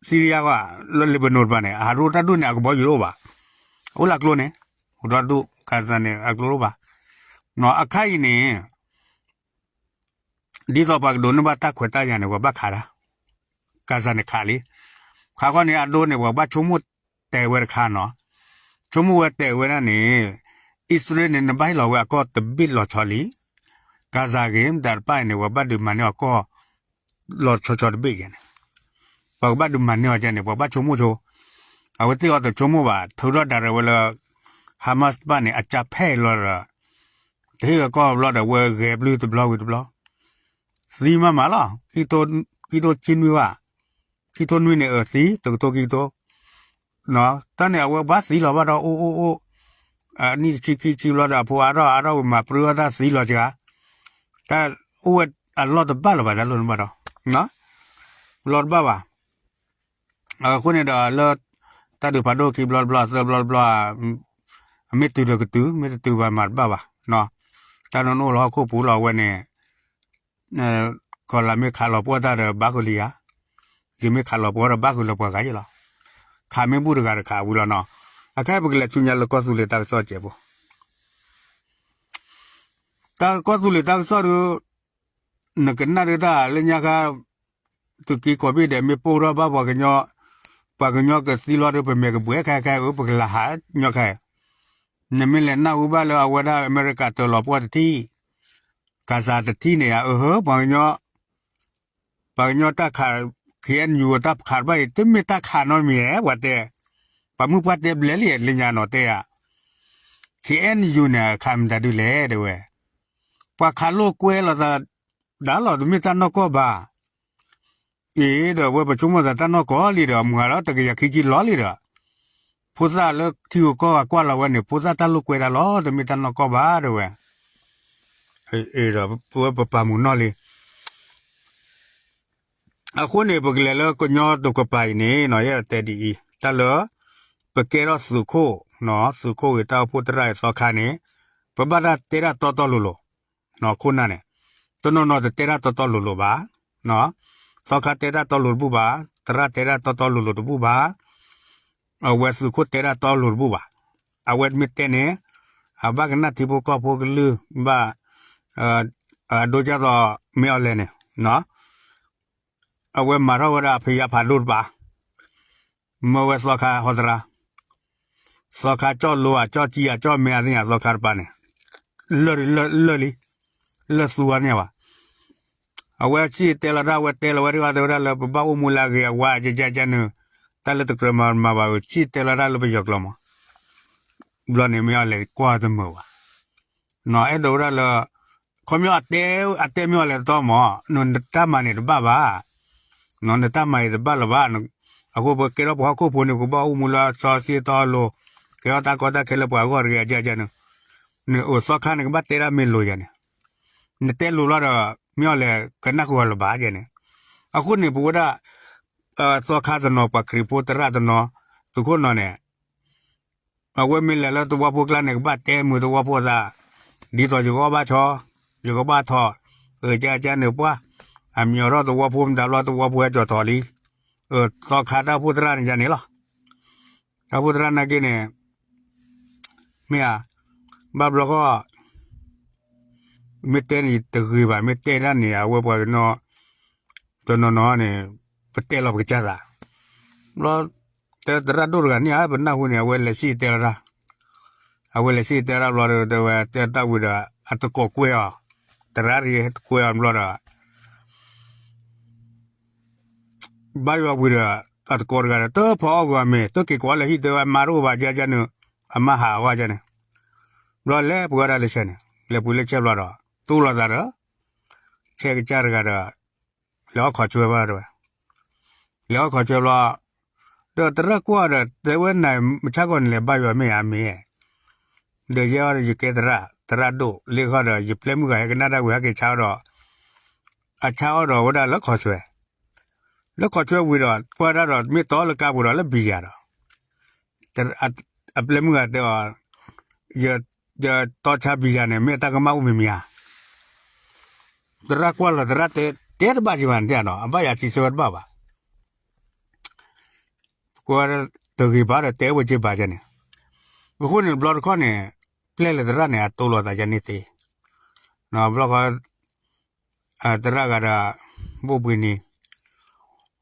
Syria လၢ Lebanon တပၤန့ၣ် အဟးဒိတၢ်ဒိၣ်န့ၣ် အကဘီယူၤတအိၣ်ဘၣ် အအိၣ်လၢအကျိန့ၣ် ဟူးထီၣ်ဒိၣ် Gaza န့ၣ် အကျိတအိၣ်ဘၣ် အခါအံၤန့ၣ် ဒ်သိးပှၤကဒိးန့ၢ်ဘၣ်တၢ်ခွဲးတၢ်ယာ်န့ၣ် ပှၤဘၣ်ခးတၢ် Gaza န့ၣ်ခးလံ ခးခီန့ၣ် အဒိန့ၣ် ပှၤဘၣ်ဆိကမိၣ်တဲဝဲတခါနီၤ ဆိကမိၣ်ဝဲတဲဝဲဒၣ်န့ၣ် အံၣ်စရ့လးန့ၣ် နဘၣ်ဟ့ၣ်လီၤဝဲအကီၢ်တဘ့ၣ်လီၤဆီလံ. ကၤစၤဂ့ၤ မတၤတဖၣ်အံၤန့ၣ် ပှၤဘၣ်ဒုးမၤန့ၢ်အီၤကီၢ် လီၤဆီဆီတဘ့ၣ်ယဲန့ၣ်, ပှၤကဘၣ်ဒုးမၤန့ၢ်အီၤယဲန့ၣ် ပှၤဘၣ်ဆိကမိၣ်ဆိ, အဝဲသ့ၣ်အီၤတဆိကမိၣ်ဘၣ် ထုးထီၣ်ဒၣ်ရဲၣ်ဝဲလၢ Hamas တဖၣ်န့ၣ် အကၢ်ဖဲအံၤလီၤဒီး တဟ့ၣ်ဝဲကီၢ်ဘျီဒီး ဝဲဂဲၤဘျုးတဘျီဝံၤတဘျီ သံမးမးလီၤ. ခံကထိခံနွံဘၣ်, ခံကထိနွံန့ၣ် အၢ သံ တကထိခံကထိ တၢ်န့ၣ် အဝဲဘၣ်သံလီၤဘၣ်ဒီး အိၣ်အိၣ်အိၣ်, အနံၣ်တဆံခံဆံဘျီဒီး အဖိအါထီၣ်အါထီၣ်ဝံၤ မၤပြၢအီၣ်တၢ်သံလီၤစှၤ, တၢ်အိၣ်ဝဲအလီၢ်တဘၣ်လၢၤဘၣ် တၢ်လိၣ်န့ၣ်ဘၣ်ဒီး လီၤတဘၣ်ဘၣ်. အဃိန့ၣ်ဒီးလၢ တၢ်ဒုးဖးဒိၣ်ခံဘျီတဘျီ သၢဘျီတဘျီ မ့ၢ်တုၤဒီးကတုၤ မ့ၢ်တတုၤဘၣ်မၤတဘၣ်ဘၣ်. တၢ်နအိၣ်လၢဟီၣ်ခိၣ်ပူၤလီၤဝဲန့ၣ် ကီၢ်လၢ်မ့ၢ်ခးလီၤပှီၢ်တၢ်ဒီးဘၣ်ဃုာ်လံဧါ, ယမ့ၢ်ခးလီၤပှီၢ်ဒီးဘၣ်ဃုာ်လၢပှၤဂၤယဲလီၤ. ခးမ့ၢ်ဘူၣ်တဂၤတခးဝံၤလီၤနီၤ. အခဲအံၤပကလဲၤဆူညါလၢကီၢ်သူလ့ၤတၢ်ကစီၣ်စဲးဖိ တၢ်ကီၢ်သူလ့ၤတၢ်ကစီၣ်ဒီး နကနၣ်ဒုးတၢ်လၢညါခါ သုးက့ကိးဘ့ၣ်ဒဲး မ့ၢ်ပိၢ်ထီၣ်ဘၣ်ပှၤကညီ, ပှၤကညီကသံလီၤဒီး ပမဲာ်ကဘှဲးခဲခဲအံၤ ပကလၤဟးညီခဲအံၤ, နမ့ၢ်လဲၤနၢ်ဟူဘၣ်လၢအဝဲဒၣ်အမဲရကၤတၢၤလီၤပှီၢ်တထံၣ်, ကၤစၤတထံၣ်န့ၣ် အဟၢ ပှၤကညီ ပှၤကညီတၢ်ခး ခ့ၣ်အဲၣ်ယူၣ် တၢ်ခးတဖၣ်အံၤ တမ့ၢ်တၢ်ခးနီတမံၤဧါ ပှၤတဲ, ပှၤမုၢ်ပှၢ်တဲဘျဲၣ်လံ လၢညါနီၤတဲဧါ, ခ့ၣ်အဲၣ်ယူၣ်န့ၣ် ခးမတၤဒုလဲၣ်တဲဝဲ, ပှၤခးလိာ်ကွဲလိာ်သး ဒၣ်လီၤ တမ့ၢ်တၢ်နီၢ်ကီၢ်ဘၣ်. အ့ဒီး ဝဲပဆိကမိၣ်သးတၢ်နီၢ်ကီၢ်လံဒီး မုၢ်ဂၤလီၤတကယၤခံဆံလီၤလံဒီး ဖိသၣ်လၢထံဂုၤကီၢ်ဂၤကွၢ်လီၤဝဲန့ၣ် ဖိသၣ်တၢ်လိာ်ကွဲတၢ်လီၤ တမ့ၢ်တၢ်နီၢ်ကီၢ်ဘၣ်တဲဝဲ, ဒီးပဝဲပပာ်မုာ်နီၢ်လံ. အဃိန့ၣ် ပကလဲၤလၢကညီတကပၤအံၤန့ၣ် ယအဲၣ်ဒိးတဲဒ်အံၤ တၢ်လၢ ပကဲထီၣ်သုးခိၣ်, သုးခိၣ်ဂ့ၤ တၢ်အိၣ်ဖှိၣ်သရၣ်ဂ့ၤ သီခါန့ၣ် ပဘၣ်တၢ်တဲတၢ်တီတီလိၤလိၤ, ခိၣ်နၢ်န့ၣ် တနီၤနီၤတတဲတၢ်တီတီလိၤလိၤဘၣ်. သီခါတဲတၢ်တီလိၤတဘူၣ်ဘၣ်, သရၣ်တဲတၢ်တီတီလိၤလိၤတဘူၣ်ဘၣ်, အဝဲသုးခိၣ်တဲတၢ်တီလိၤတဘူၣ်ဘၣ်. အဝဲမ့ၢ်တဲန့ၣ် အဘၣ်ကနၣ်ထံဖိကီၢ်ဖိကလုၢ်ဘၣ်, အဒိဒ်သိး မ့ၢ်အီၤလဲၣ်န့ၣ် အဝဲမၤထီၣ်ဝဲဒၣ်ဖယါဖးဒိၣ်တပၤ, မၢဝဲသီခါဟီသရၣ်, သီခါကၠီၣ်လိဧါ ကၠီၣ်ကံဧါ ကၠီၣ်မဲအသ့ၣ်ညါ သီခါတပၤန့ၣ်, လၢာ်လံ လၢာ်လံ, လၢာ်သူဝဲန့ၣ်ဘၣ်. အဝဲစံၣ်တဲလီၤတၢ် အဝဲတဲလီၤဝဲဒၣ် တဲဝဲဒၣ်လၢ ပဘၣ်အိၣ်မူလၢအဂ့ၤအဝါ ကကကနုာ်, တၢ်လၢတကြၢးမၤမၤဘၣ် စံၣ်တဲလီၤတၢ်လၢပယီၤကျိာ်မး. ဘျီန့ၣ်မ့ၢ်အီၤလဲၣ်ကွၢ်တမုာ်ဘၣ်. အဲၣ်ဒိးဝဲဒၣ်လၢ ခီပညီအတဲ အတဲမ့ၢ်အီၤလဲၣ်တတီမး, နတၢ်မၤန့ၣ်တဘၣ်ဘၣ်, နတၢ်မၤအံၤတဘၣ်လၢၤဘၣ်. အဃိပကဲထီၣ်ပှၤဟီၣ်ခိၣ်ဖိန့ၣ် ကဘၣ်အိၣ်မူလၢအစီဆှံတီအလိၤ, ကဲထီၣ်တၢ်ကီတၢ်ခဲလၢပှၤအဂီၢ်တဂ့ၤ အကကနုာ်, နအိၣ်သီခါန့ၣ် ကဘၣ်တဲဒၣ်မ့ၢ်လိၤယၤန့ၣ်, နတဲလိၤလီၤဒီး မ့ၢ်အီၤလဲၣ်ကနၢ်ဃုာ်အီၤလၢၤဘၣ်ယၤန့ၣ်. အဃိန့ၣ် ပဝဲဒၣ် သီခါတနီၤ ပှၤခရံာ်ဖိသရၣ်တနီၤ သုးခိၣ်နီၤန့ၣ် အဝဲမ့ၢ်လဲၤလၢသဝီဖိကျါန့ၣ် ကဘၣ်တဲမုာ်သဝီဖိအသး, ဒ်သိးယကအီၣ်ဘၣ်ဆီ, ယကဘၣ်ထီၣ်, အကကနုာ်ပှၢ်, အမံၤအိးထီၣ်သဝီဖိမတၤဘျီ သဝီဖိဟဲကၠီၤထီၣ်လံ. သီခါတၢ်အိၣ်ဖှိၣ်သရၣ်န့ၣ်ယၤန့ၣ်လီၤ. တၢ်အိၣ်ဖှိၣ်သရၣ်နာ်က့န့ၣ် မ့ၢ်ဧါ, ဘၣ်ဘျီဃီ မ့ၢ်တဲန့ၣ်တဂ့ၤဘၣ်, မ့ၢ်တဲဒၣ်န့ၣ် အဝဲပှၤကညီ တနီၤနီၤန့ၣ် ပတဲလီၤပကစၢ်သး. ဘျီ တဲသရၣ်ဒိၣ်တဂၤန့ၣ်ဧါ ပနၢ်ဟူန့ၣ် အဝဲလဲၤစံၣ်တဲလီၤတၢ်, အဝဲလဲၤစံၣ်တဲလီၤတၢ်ဘျီဒီး တဲဝဲတဲတၢ်ဝံၤဒီး အတကိးကွဲအီၤ, သရၣ်တဂၤကွဲအီၤဘျီဒီး ဘၣ်ယွၤဝံၤဒီး အတကိးတဂၤဒီး တဖီအီၣ်ကွံာ်အီၤမ့ၤ တက့ၤကိးလၢဟံၣ်တဲဝဲ မါတအိၣ်ဘၣ်ကကနုာ် အမါဟးအဂီၢ်ကန့ၣ်, ဘျီလဲၤပှ့ၤဝဲဒၣ်လၢဆဲန့ၣ် လဲၤပှ့ၤလၢဆဲဘျီဒီး တူၢ်လိာ်သးဒီး ဆဲကစၢ်တဂၤဒီး လဲၤအီၣ်ခိးဆွဲဘၣ်တဲဝဲ, လဲၤအီၣ်ခိးဆွဲဘျီ ဒီးသရၣ်ကွၢ်ဒီး တဲဝဲနၤ မဆါကီၢ်န့ၣ်လဲၤဘါယွၤမ့ၢ်ဧါမ့ၢ်, ဒီးယဲအီၤဒီးယကဲသရၣ် သရၣ်ဒိၣ် လ့ၣ်ဃီဒီး ယပျဲၢ်မုၢ်ဂၤဟဲကနၣ်တၢ်ဝံၤဟဲက့ၤဆါအီၣ်ဒီး အဆါအီၣ်ဒီးဝဲဒၣ်လၢခိးဆွဲ, လၢခိးဆွဲဝံၤဒီး ကွၢ်ဒၣ်ဒီးမ့ၢ်တီလၢကါပူၤဒီးလၢဘံယၤဒီး အပျဲၢ်မုၢ်ဂၤတဲအီၤ, ယတီဆါဘံယၤန့ၣ် မ့ၢ်တၢ်ကမၣ်အိၣ်မ့ၢ်မ့ၢ်ဧါ, သရၣ်ကွၢ်လီၤသရၣ်တဲ တဲတဘၣ်က့ၤဘၣ်န့ၣ်တဲဒီး အဘၣ်ယၤစံးဆၢဝဲတဘၣ်ဘၣ်, ကွၢ်တဂ့ၤဘၣ်ဒီးတဲဝဲက့ၤဘၣ်ကန့ၣ်, အဃိန့ၣ်ဘျီတခီန့ၣ် ပျဲၢ်လၢသရၣ်န့ၣ် အတိၢ်လိာ်သးယၤန့ၣ်သ့, ဘျီဃီ သရၣ်ဂၤဒီး အိၣ်ဘှံးနံၤ,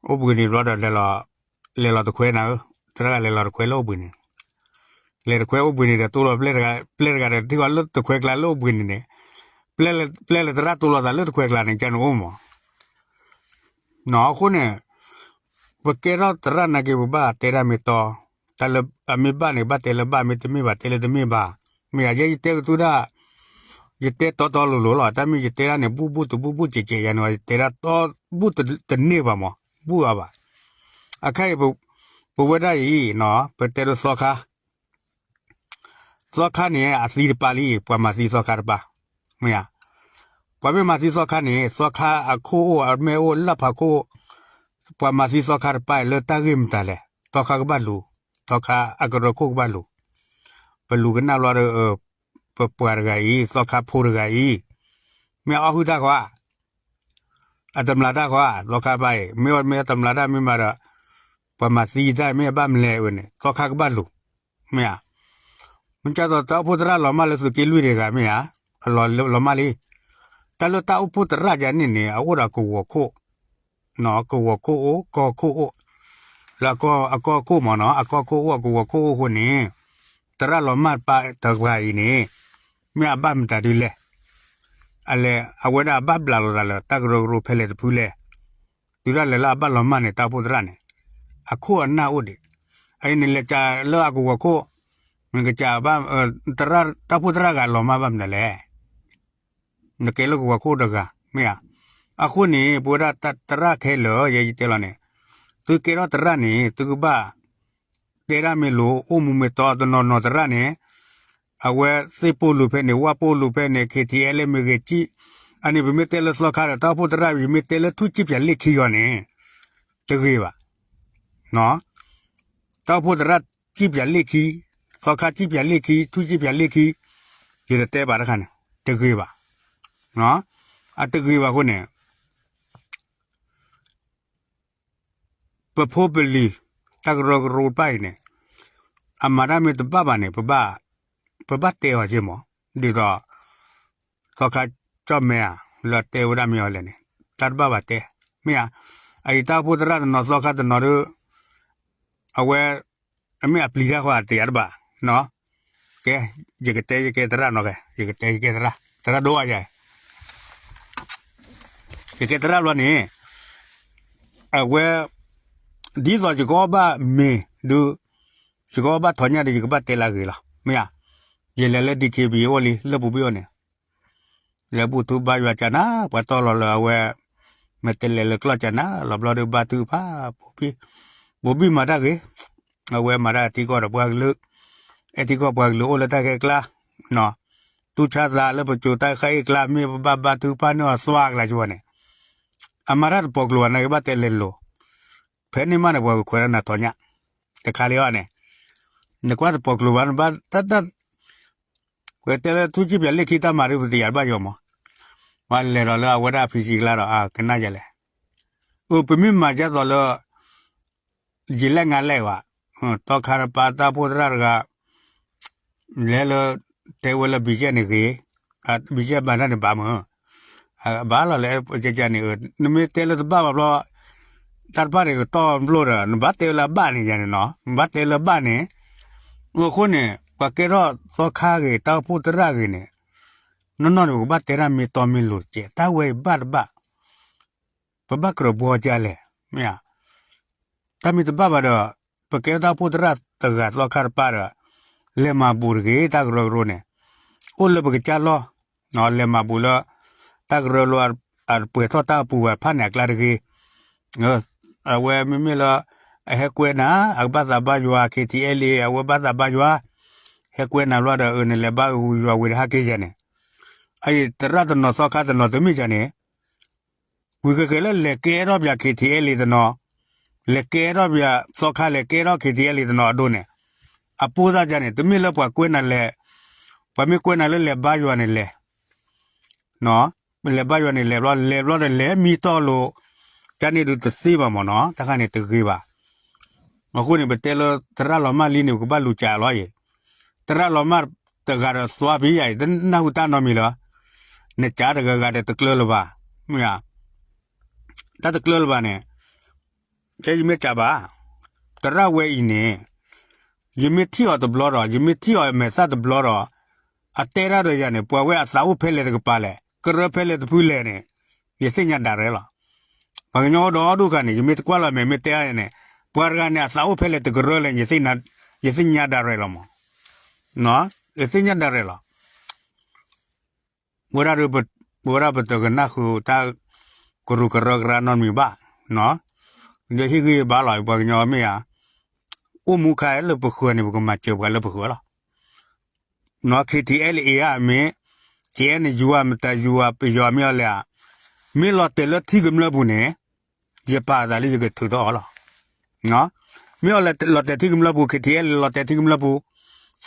အိၣ်ဘှံးနံၤဘျီဒီး လဲၤလီၤတခွဲနၤဧၢ, သရၣ်ဂၤလဲၤလီၤတခွဲလၢအိၣ်ဘှံးနံၤ, လဲၤတခွဲအိၣ်ဘှံးန့ၣ်ဒီး တိၢ်လီၤပျဲၢ်တဂၤ ပျဲၢ်တဂၤဒီး ထံၣ်ဃီလၢတခွဲကျါလၢအိၣ်ဘှံးန့ၣ်န့ၣ်, ပျဲၢ်လၢသရၣ်တိၢ်လီၤသးလၢတခွဲကျါန့ၣ် ကန့ၣ်အိၣ်မး. အဃိန့ၣ် ပကဲထီၣ်သရၣ်နာ်က့ ပဘၣ်တဲတၢ်မ့ၢ်တီ, တၢ်လၢအမ့ၢ်ဘၣ်န့ၣ် ဘၣ်တဲလၢဘၣ်, မ့ၢ်တမ့ၢ်ဘၣ် တဲလၢတမ့ၢ်ဘၣ်. မ့ၢ်ယဲယတဲကသူၣ်ဒၣ်, ယတဲတီတီလိၤလိၤလီၤ. တၢ်မ့ၢ်ယတဲဒၣ်န့ၣ် ဘူၣ်ဘူၣ်တဘူၣ်ဘူၣ်စဲးစဲးယၤန့ၣ် ယတဲဒၣ်တီဘူၣ်တန့ၢ်ဘၣ်မး, ဘူၣ်အါဘၣ်. အခါအံၤ ပဝဲဒၣ်အံၤ ပတဲဒိးသီခါ သီခါန့ၣ် အသံတပၢ်လံ, ပှၤမၤသံသီခါတပၢ်, မ့ၢ်ဧါ. ပှၤမ့ၢ်မၤသံသီခါန့ၣ် သီခါအခိၣ်အိၣ် အမဲအိၣ် လၢဖးခိၣ်, ပှၤမၤသံသီခါတပၢ်လၢတၢ်ဂ့ၢ်မတၤလဲၣ်, သီခါကဘၣ်လူၤ, သီခါအကရၢခိၣ်ကဘၣ်လူၤ. ပလူၤကနၣ်ဘျီဒီး ပပှၤတဂၤအံၤ သီခါဖိတဂၤအံၤ, မ့ၢ်အအီၣ်ဟုၣ်တၢ်ဃီဧါ, အတမျာ်တၢ်ဃီဧါ, သီခါတပၢ်အံၤ မ့ၢ်အီၣ်မ့ၢ်အတမျာ်တၢ်မ့ၢ်မးဒီး ပှၤမၤသံတၢ်မ့ၢ်အဘၣ်မလဲၣ်ဝဲန့ၣ် သီခါကဘၣ်လူၤ, မ့ၢ်ဧါ. မ့ၢ်ကၢ်သိးတၢ်အိၣ်ဖှိၣ်သရၣ်လီၤမၢ်လၢသုးက့လွံၢ်တဂၤမ့ၢ်ဧါ, အလီၤမၢ်လံ. တၢ်လၢတၢ်အိၣ်ဖှိၣ်သရၣ်ယၤန့ၣ်န့ၣ် အအိၣ်ဒီးကဝီၤခိၣ်, ကဝီၤခိၣ်အိၣ် ကီၢ်ခိၣ်အိၣ်, လၢအကီၢ်ခိၣ်မ့ၢ်နီၤ အကီၢ်ခိၣ်အိၣ် အကဝီၤခိၣ်အိၣ်အဃိန့ၣ် သရၣ်လီၤမၢ်တပၢ်တဂၤအံၤန့ၣ် မ့ၢ်အဘၣ်မတၤဒ်လဲၣ်. အလဲၤအဝဲဒၣ်အဘၣ်ဘျးလိာ်သးလၢတၢ်ကရၢကရိဖဲလဲၣ်တဖုလဲၣ်. တုၤဒၣ်လဲာ်လၢအဘၣ်လီၤမၢ်န့ၣ် တၢ်အိၣ်ဖှိၣ်သရၣ်န့ၣ် အခိၣ်အနၢ်အိၣ်ဒံး. အအံၤန့ၣ်လဲၤကးလၢအကဝီၤခိၣ်, နကးဘၣ်, တၢ်အိၣ်ဖှိၣ်သရၣ်ဂၤလီၤမၢ်ဘၣ်မနုၤလဲၣ်. နကဲလၢကဝီၤခိၣ်တဂၤ မ့ၢ်ဧါ. အဃိန့ၣ် ပဝဲဒၣ်သရၣ်ခဲလၢာ် ယဲယတဲလီၤန့ၣ်, သုကဲထီၣ်သရၣ်န့ၣ် သုကဘၣ် တဲဒၣ်မ့ၢ်လိၤ အိၣ်မူမ့ၢ်တီ တနီၤနီၤသရၣ်န့ၣ် အဝဲသ့ၣ်ပိာ်လူၤဖဲန့ၣ် ဝၣ်ပိာ်လူၤဖဲန့ၣ် KTLA မ့ၢ်ဂ့ၤကံၣ်, အန့ၣ်ပမ့ၢ်တဲလၢသီခါဒီး တၢ်အိၣ်ဖှိၣ်သရၣ် ယမ့ၢ်တဲလၢထူၣ်ကံၣ်ပၠးလ့ၣ်ခံဂီၤန့ၣ် တဂ့ၤဘၣ်. တၢ်အိၣ်ဖှိၣ်သရၣ်ကံၣ်ပၠးလ့ၣ်ခံ, သီခါကံၣ်ပၠးလ့ၣ်ခံ ထူၣ်ကံၣ်ပၠးလ့ၣ်ခံ, ယတတဲဘၣ်တခါန့ၣ် တဂ့ၤဘၣ်. အတဂ့ၤဘၣ်အဃိန့ၣ် ပဖိပလံၤ တၢ်ကရၢကရိတဖၣ်အံၤန့ၣ် အမၤတၢ်မ့ၢ်တဘၣ်ဘၣ်န့ၣ် ပဘၣ်တဲအီၤက့မး, ဒ်သိး သီခါကၠီၣ်မဲဧါ လၢတဲဝဲဒၣ်မ့ၢ်အီၤလဲၣ်န့ၣ် တၢ်တဘၣ်ဘၣ်တဲ, မ့ၢ်ဧါ. အအံၤတၢ်အိၣ်ဖှိၣ်သရၣ်တနီၤ သီခါတနီၤဒီး အဝဲ အမ့ၢ်အပျံၤတၢ်ဃီအတယၤတဘၣ်, ကဲ, ယကတဲယကဲသရၣ်နီၤကဲ, ယကတဲယကဲသရၣ်, သရၣ်ဒိၣ်အယၤ ယကဲသရၣ်ဘျီန့ၣ် အဝဲ ဒ်သိးယကအီၣ်ဘၣ်မ့ၤဒုး, ယကအီၣ်ဘၣ်ထီးညၣ်ဒီး ယကဘၣ်တဲလၢအဂ့ၤလီၤ, မ့ၢ်ဧါ. ယလဲၤလၢ DKBA အိၣ်လံ လၢပူၤဘ့ၣ်အီၤန့ၣ်, လဲၤဘူၣ်ထူဘါယွၤကနၤ ပှၤတီၢ်လီၤလၢအဝဲ မ့ၢ်တလဲၤလၢကျီၢ်ကနၤ လီၤဘျီဒုးဘါထုကဖၣ် ဘိဘံၣ်မၤတၢ်ဂ့ၤ, အဝဲမၤတၢ်ထံကီၢ်ဒီးပှၤကလုာ်, အဲထံကီၢ်ပှၤကလုာ်အိၣ်လၢတၢ်ခဲကျါ, တူၢ်ဆါသးလၢပစိၤတၢ်ဃၣ်အ့ၣ်ကျါ မ့ၢ်ပဘၣ်ဘါထုကဖၣ်န့ၢ်အီၤသွါကျါကဝဲန့ၣ်, အမၤတၢ်တပိာ်ကျိၤဘၣ် နကဘၣ်တဲလဲၤလိၤ, ဖဲန့ၣ်မးန့ၣ် ပှၤကခွဲးဒၣ်နၤထီးညၣ်, တခါလံအီၤန့ၣ်, နကွၢ်တပိာ်ကျိၤဘၣ် နဘၣ်တၢ်တၢ် ပတဲလၢထူၣ်ကံၣ်ပၠးလ့ၣ်ခံတၢ်မၤဒုး ပတယၤတဘၣ်ယီၤမး, ပှၤလဲၤဒီးလၢအဝဲဒၣ် ဖံဆံကျါဒီး အကနၣ်ယၤလဲၣ်, အၢ ပမ့ၢ်မၤဒ်သိးလၢ ယံာ်လဲၣ်ငါလဲၣ်ဘၣ်, သီခါတပၢ်တၢ်အိၣ်ဖှိၣ်သရၣ်တဂၤ လဲၤလၢ တဲဝဲလၢ BGF န့ၣ်ဂ့ၤ, BGF ဘၣ်တၢ်န့ၣ်ဘၣ်မး, ဘၣ်လီၤလၢ ကကန့ၣ် နမ့ၢ်တဲလၢတဘၣ်ဘၣ်ဘျီ တၢ်တဖၣ်န့ၣ်ကတီၢ်ဘျိဒီး နဘၣ်တဲလၢအဘၣ်န့ၣ်ယၤန့ၣ်နီၤ, နဘၣ်တဲလၢအဘၣ်န့ၣ်, အဃိန့ၣ် ပှၤကဲထီၣ်သီခါဂ့ၤ တၢ်အိၣ်ဖှိၣ်သရၣ်ဂ့ၤန့ၣ်, နီၢ်နီၢ်န့ၣ် ပကဘၣ်တဲတၢ်မ့ၢ်တီမ့ၢ်လိၤတကဲး တၢ်ဝဲအံၤဘၣ်တဘၣ် ပဘၣ်ကြၢးဘှီကလဲၣ်, မ့ၢ်ဧါ. တၢ်မ့ၢ်တဘၣ်ဘၣ်ဒီး ပကဲထီၣ်တၢ်အိၣ်ဖှိၣ်သရၣ်တဂၤသီခါတပၢ်ဒီး လဲၤမၤဘူးတဂ့ၤ တၢ်ကရၢကရိန့ၣ် အိၣ်လၢပကစၢ်လီၢ်, လဲၤမၤဘူးလၢ တၢ်ကရၢကရိ အပှဲၤထီၣ်တၢ်အပူၤဝဲဖးန့ၣ်အကျါတဂ့ၤ, အဝဲမ့မ့ၢ်လၢ အဟဲကွဲနၤ အကဘၣ်သးဘါယွၤ KTLA အဝဲဘၣ်သးဘါယွၤ, ဟဲကွဲနၤဘျီဒီး အၢ နလဲၤဘါယွၤဝံၤဒီးဟဲက့ၤယဲန့ၣ်, အအံၤသရၣ်တနီၤသီခါတနီၤတမ့ၢ်ယဲန့ၣ် ဝံၤဃဲဃဲလၢလဲၤကဲထီၣ်ပၠး KTLA တနီၤ, လဲၤကဲထီၣ်ပၠး သီခါလဲၤကဲထီၣ် KTLA တနီၤအဒိန့ၣ်, အပိၢ်သၣ်ယၤန့ၣ် တမ့ၢ်လၢပှၤကွဲးနၤလဲၤ, ပှၤမ့ၢ်ကွဲးနၤလၢလဲၤဘါယွၤန့ၣ်လဲၤ, လဲၤဘါယွၤန့ၣ်လဲၤဘျီ လဲၤဘျီဒီးလဲၤမံတီၢ်လိာ်, ကန့ၣ်ဒုးတသ့ဘၣ်မ့ၢ်နီၤ, တခါန့ၣ်တဂ့ၤဘၣ်. အဃိန့ၣ် ပတဲလၢသရၣ်လီၤမၢ်လံန့ၣ် ပကဘၣ်လူၤကးလီၤအံၤ, သရၣ်လီၤမၢ်တဂၤဒီးသွါဖံးယၤအံၤ တနၢ်ဟူတၢ်နီတမံၤလၢၤ, နကးတဂၤဂၤဒီးတကျၢၤလၢၤဘၣ်, မ့ၢ်ဧါ, တၢ်တကျၢၤလၢၤဘၣ်န့ၣ်, ခဲယမ့ၢ်ကးဘၣ်, သရၣ်ဝဲအံၤန့ၣ်, ယမ့ၢ်ထံၣ်အီၤတဘျီဒီး ယမ့ၢ်ထံၣ်အီၤမဲာ်သၣ်တဘျီဒီး အတဲတၢ်ဒီးယၤန့ၣ် ပှၤဝဲအသးအိၣ်ဖဲလဲၣ်တကပၤလဲၣ် ကရၢဖဲလဲၣ်တဖုလဲၣ်န့ၣ် ယသ့ၣ်ညါဒၣ်ရဲၣ်လီၤ. ပှၤကညီအိၣ်ဒီဒူၣ်ခါန့ၣ် ယမ့ၢ်တကွၢ်လီၤမဲာ်မ့ၢ်တဲအါန့ၣ် ပှၤတဂၤန့ၣ် အသးအိၣ်ဖဲလဲၣ်တကရၢလဲၣ် ယသ့ၣ်ညါဒၣ်ရဲၣ်လီၤမး. ယသ့ၣ်ညါဒၣ်ရဲၣ်လီၤ. ဝဲဒၣ်ဒီး ပဝဲဒၣ်ပတကနၣ်ဃုာ်တၢ်ကရူၢ်ကရၢကရၢနီတမံၤဘၣ်, ဒီးဟ့ၣ်ဂံၢ်ဘါလီၤ ပှၤကညီမ့ၢ်ဧါ, အိၣ်မူခါလၢပဃၢၤန့ၣ် ပကမၤစၢၤပှၤလၢပဃၢၤလီၤ. နီၢ် KTLA ဧါ မ့ၢ် KNU ဧါ မတၤ ယူၤဧါ ပယီၤမ့ၢ်အီၤလဲၣ်ဧါ, မ့ၢ်လီၤတဲာ်လၢထံကမျၢၢ်ပူၤန့ၣ် ယပာ်အသးလၢယကထုးထီၣ်အီၤလီၤ. မ့ၢ်အီၤလီၤတဲာ်ထံကမျၢၢ်ပူၤ KTLA လီၤတဲာ်ထံကမျၢၢ်ပူၤ,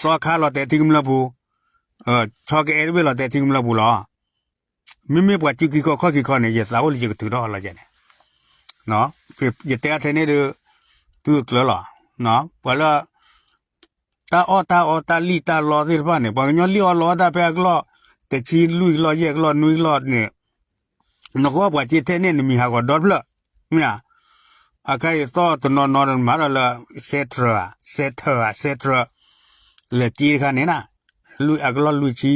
သီခါလီၤတဲာ်ထံကမျၢၢ်ပူၤ, ဆီကအဲၣ်တဘ့ၣ်လီၤတဲာ်ထံကမျၢၢ်ပူၤလီၤ. မ့မ့ၢ်ပှၤစုခံခီခီၣ်ခံခီန့ၣ် ယသးအိၣ်လၢယကထုးထီၣ်အီၤလီၤယဲန့ၣ်, ယတဲအထဲန့ၣ်ဒီး သုကျၢၤလီၤ. ပှၤလၢ တၢ်အီၣ်တၢ်အီတၢ်လံၣ်တၢ်လီသ့ၣ်တဖၣ်န့ၣ် ပှၤကညီလံၣ်အီၣ်လီအီၣ်တၢ်ဖဲအကလီၢ် တဆံလွံၢ်ကလီၢ်ယဲၢ်ကလီၢ်နွံကလီၢ်န့ၣ် နကအီၣ်ပှၤစ့ထဲန့ၣ် နမံၤဟးဂီၤဒီဖျၢၣ်, မ့ၢ်ဧါ, အခါအံၤသီၣ်တနီၤနီၤမၤဒီးလၢ စဲထၢၣ်ဧါ စဲထၢၣ်ဧါ စဲထၢၣ် လဲၤစ့တခါန့ၣ်နၤ, အကလီၢ်လွံၢ်ဆံ,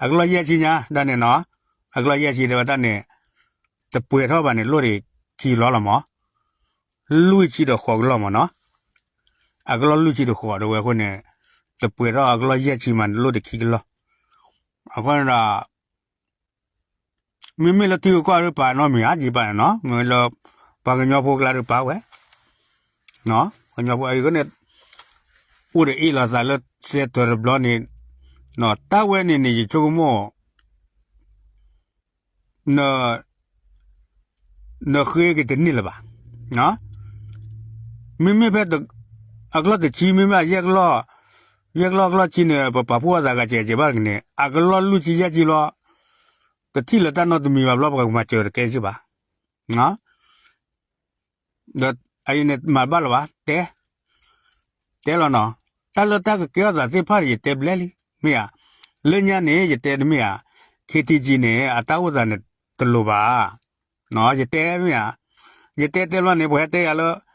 အကလီၢ်ယဲၢ်ဆံညါ ဒ်န့ၣ်နီၤ, အကလီၢ်ယဲၢ်ဆံတဲဝဲဒၣ်န့ၣ် တပှဲၤထီၣ်ဘၣ်န့ၣ် လိၣ်ဒံးခံလီၤလီၤမး, လွံၢ်ဆံဒီးဃိးကလီၢ်မးနီၤ, အကလီၢ်လွံၢ်ဆံဒီးဃိးဒီးဝဲအဃိန့ၣ်, တပှဲၤထီၣ်အကလီၢ်ယဲၢ်ဆံမးန့ၣ် လိၣ်ဒံးခံကလီၢ်, အဃိန့ၣ်ဒီး မ့မ့ၢ်လၢထံဂုၤကီၢ်ဂၤပာ်နီတမံၤဧါ ယပာ်န့ၣ်နီၤ, မ့ၢ်လၢ ပှၤကညီဖိကျါဒီးပာ်ဝဲ, ပှၤကညီဖိအံၤန့ၣ် အိၣ်ဒီးအ့ၣ်လိာ်သးလၢစဲထၢၣ်တဘျီန့ၣ်, တၢ်ဝဲန့ၣ်န့ၣ် ယဆိကမိၣ် နဃ့က့ၤတန့ၢ်လၢၤဘၣ်. မ့မ့ၢ်ဖဲ အကလီၢ်တဆံ မ့မ့ၢ်အယဲၢ်ကလီၢ်, ယဲၢ်ကလီၢ် ကလီၢ်ဆံန့ၣ် ပပာ်ဖှိၣ်အသးဂၤစဲးစဲးဘၣ်တက့ၢ်န့ၣ် အကလီၢ်လွံၢ်ဆံယဲၢ်ဆံဘျီ, တထံၣ်လၢတၢ်နီတမံၤဘၣ်ဘျီ ပကမၤစၢၤတကဲစ့ၢ်ဘၣ်. ဒီးအအံၤန့ၣ်မၤဘၣ်လၢၤဘၣ် တဲ တဲလီၤနီၤ, တၢ်လၢတၢ်ကကဲထီၣ်သးသ့ၣ်တဖၣ်န့ၣ် ယတဲဘျဲၣ်လံ, မ့ၢ်ဧါ, လၢညါန့ၣ် ယတဲတမ့ၢ်ဧါ, KTG န့ၣ် အတၢ်အိၣ်သးန့ၣ်တလိၤဘၣ်, ယတဲမ့ၢ်ဧါ, ယတဲတဲဘျီန့ၣ် ပှၤဟဲတဲယၤလၢ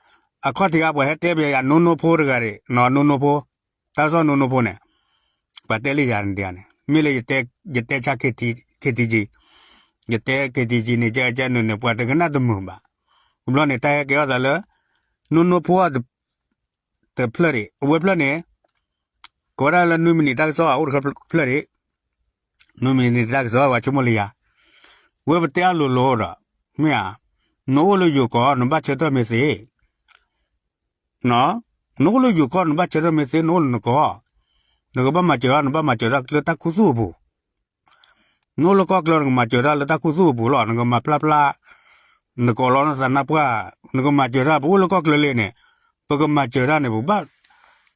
အခီၣ်ထံးဂၤ ပှၤဟဲတဲပယၤ နိနိဖိတဂၤဒၣ်, နိနိဖိ, တၢ်ကစီၣ်နိနိဖိန့ၣ် ပှၤတဲလၢယၤန့ၣ် မ့ၢ်လၢ ယတဲဆါ KTG, ယတဲ KTG န့ၣ် ကကနုာ်န့ၣ် ပှၤတကနၣ်တမုာ်ဘၣ်, ဘျီန့ၣ် တၢ်ဟဲကဲထီၣ်သးလၢ နိနိဖိ တဖျၢၣ်ဒၣ် အဝဲဖျၢၣ်န့ၣ် ကိးဝဲဒၣ်လၢနွံမံးနံးတၢ်ကစီၣ် အိၣ်တဖျၢၣ်ဒၣ်, နွံမံးနံးတၢ်ကစီၣ် ပှၤဆိကမိၣ်လၢယၤ, ဝဲပတဲအလိၤလိၤဒီး မ့ၢ်ဧါ, နအိၣ်လၢယိၤကီၢ် နဘၣ်ဆၢထၢၣ်မ့ၢ်သ့ နအိၣ်လၢယိၤကီၢ် နဘၣ်ဆၢထၢၣ်မ့ၢ်သ့ နအိၣ်လၢနကီၢ်, နကဘၣ်မၤစၢၤတၢ် နဘၣ်မၤစၢၤတၢ်လၢတၢ်ခူသူၣ်အပူၤ, နအိၣ်လၢကီၢ်ချၢ နကမၤစၢၤတၢ်လၢတၢ်ခူသူၣ်အပူၤလီၤ, နကမၤဖျါဖျါ, နကအီၣ်လီၤနသးနါပှၢ်, နကမၤစၢၤတၢ် ပအိၣ်လၢကီၢ်ချၢလံန့ၣ်, ပကမၤစၢၤတၢ်န့ၣ် ပဘၣ်,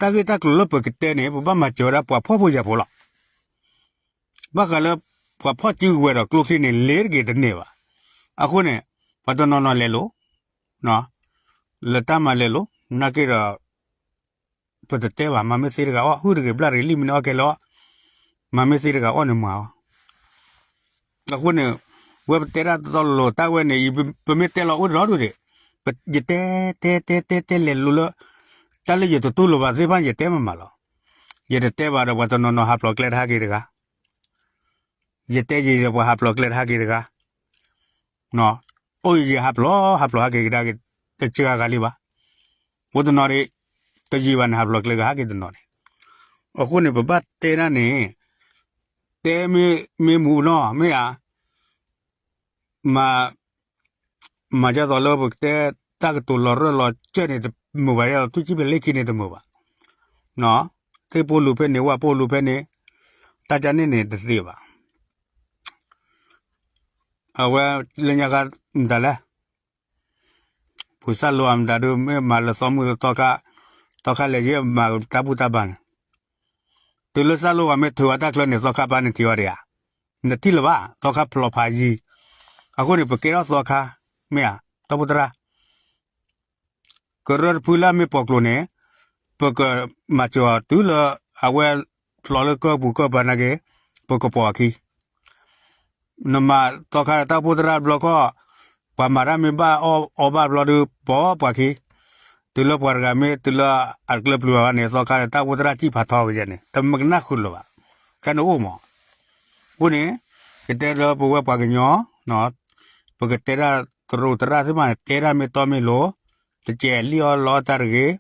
တၢ်ဂ့ၢ်တၢ်ကျိၤလၢပကတဲန့ၣ် ပဘၣ်မၤစၢၤဝဲဒၣ်ပှၤဖှီၣ်ဖိယာ်ဖိလီၤ. ဘၣ်ဃးလၢပှၤဖီၣ်စုကဝဲၤဒီးကျိချံန့ၣ် လဲၤတက့ၤတန့ၢ်ဘၣ်. အဃိန့ၣ် ပှၤတနီၤနီၤလဲၤလိာ်, လၢတၢ်မၤလဲၤလိာ် နာ်က့ဒီး ပတတဲဘၣ် မၤမ့ၢ်သ့တဂၤအီၣ် ဟုၣ်တဂ့ၤ ဘျၣ်တဂ့ၤ လံၣ်မ့ၢ်န့ၣ်အီၣ်ကဲလီၤ, မၤမ့ၢ်သ့တဂၤအီၣ်န့ၣ်မၤအီၤ. အဃိန့ၣ် ဝဲပတဲတၢ်တတီလိၤတၢ်ဝဲန့ၣ် ပမ့ၢ်တဲလီၤအိၣ်တဒီဒူၣ်ဒံး, ယတဲ တဲ တဲ တဲ တဲလဲၤလိၤလၢ တၢ်လၢယတတူၢ်လိာ်ဘၣ်သ့ၣ်တဖၣ် ယတဲမးမးလီၤ. ယတတဲဘၣ်ဒီး ပှၤတနီၤနီၤဟးဖျိးကျဲတဟးက့ၤတဂၤ, ယတဲယံာ်ဒီး ပှၤဟးဖျိးကျဲတဟးက့ၤတဂၤ, အိၣ်ယံာ်ယံာ်ဟးဖျိး ဟးဖျိးဟးက့ၤကဒါက့ၤ တစှၤဂၤလံဘၣ်. အိၣ်တနီၤဒံး တယံာ်ဘၣ်န့ၣ် ဟးဖျိးကျဲကဟးက့ၤတနီၤန့ၣ်. အဃိန့ၣ် ပဘၣ်တဲဒၣ်န့ၣ် တဲမ့ၢ်မူနီၤ မ့ၢ်ဧါ, မၤ မၤဒ်သိးလၢပကတဲ တၢ်ကတိၤလီၤရၢၢ်လီၤစၢၢ်န့ၣ် တမုာ်ဘၣ်, ထူၣ်ကံၣ်ဖဲလ့ခံန့ၣ်တမုာ်ဘၣ်. သ့ၣ်ပိလူၤဖဲန့ၣ် ဝၣ်ပိလူၤဖဲန့ၣ် တၢ်ကန့ၣ်န့ၣ်တသ့ဘၣ်. အဝဲလၢညါခါမတၤလဲၣ်, ပှၤစၢ်လိအမတၤဒုး မ့ၢ်မၤလၢသီမုၢ်သီခါ, သီခါလဲၤယဲၢ်မၤတၢ်ဘူၣ်တၢ်ဘါန့ၣ်, တုၤလၢစၢ်လိဂၤမ့ၢ်ထုးဝဲတၢ်ချၢန့ၣ် သီခါပၢ်န့ၣ်ထံၣ်ဝဲဒၣ်ဧါ, နထံၣ်လၢၤဘၣ် သီခါဖျိးဖးယံၤ. အဃိန့ၣ် ပကဲထီၣ်သီခါ မ့ၢ်ဧါ, တၢ်ဖိသရၣ် ကရၢတဖုလၢအမ့ၢ်ပိာ်ကျိၤန့ၣ် ပကမၤစၢၤအီၤတုၤလၢအဝဲဖျိးလၢကၢၢ်ပူၤကၢၢ်ပၤနာ်က့ ပကပိာ်အခံ. နမၤသီခါတၢ်ဖိသရၣ်ဘျီခီၣ်, ပှၤမၤတၢ်မ့ၢ်ဘၣ်အီၣ်အီဘၣ်ဘျီဒုး ပိာ်ပှၤခံ. တုၤလၢပှၤတဂၤမ့ၢ်တုၤလၢအတကျၢၤပျုၤဘၣ်န့ၣ် သီခါန့ၣ် တၢ်အိၣ်ဖှိၣ်သရၣ်စံၣ်ဖးထီကယဲၢ်န့ၣ် တမ့ၢ်ကနၣ်ဃုာ်လၢၤဘၣ်, ကန့ၣ်အိၣ်မး. အဃိန့ၣ် ယတဲလၢပဝဲပှၤကညီ ပကတဲဒၣ်သရၣ်သရၣ်သ့ၣ်တဖၣ်န့ၣ် တဲဒၣ်မ့ၢ်တီမ့ၢ်လိၤ, တစဲးလံၣ်အီၣ်လီအီၣ်တၢ်တဂ့ၤ, ဒီး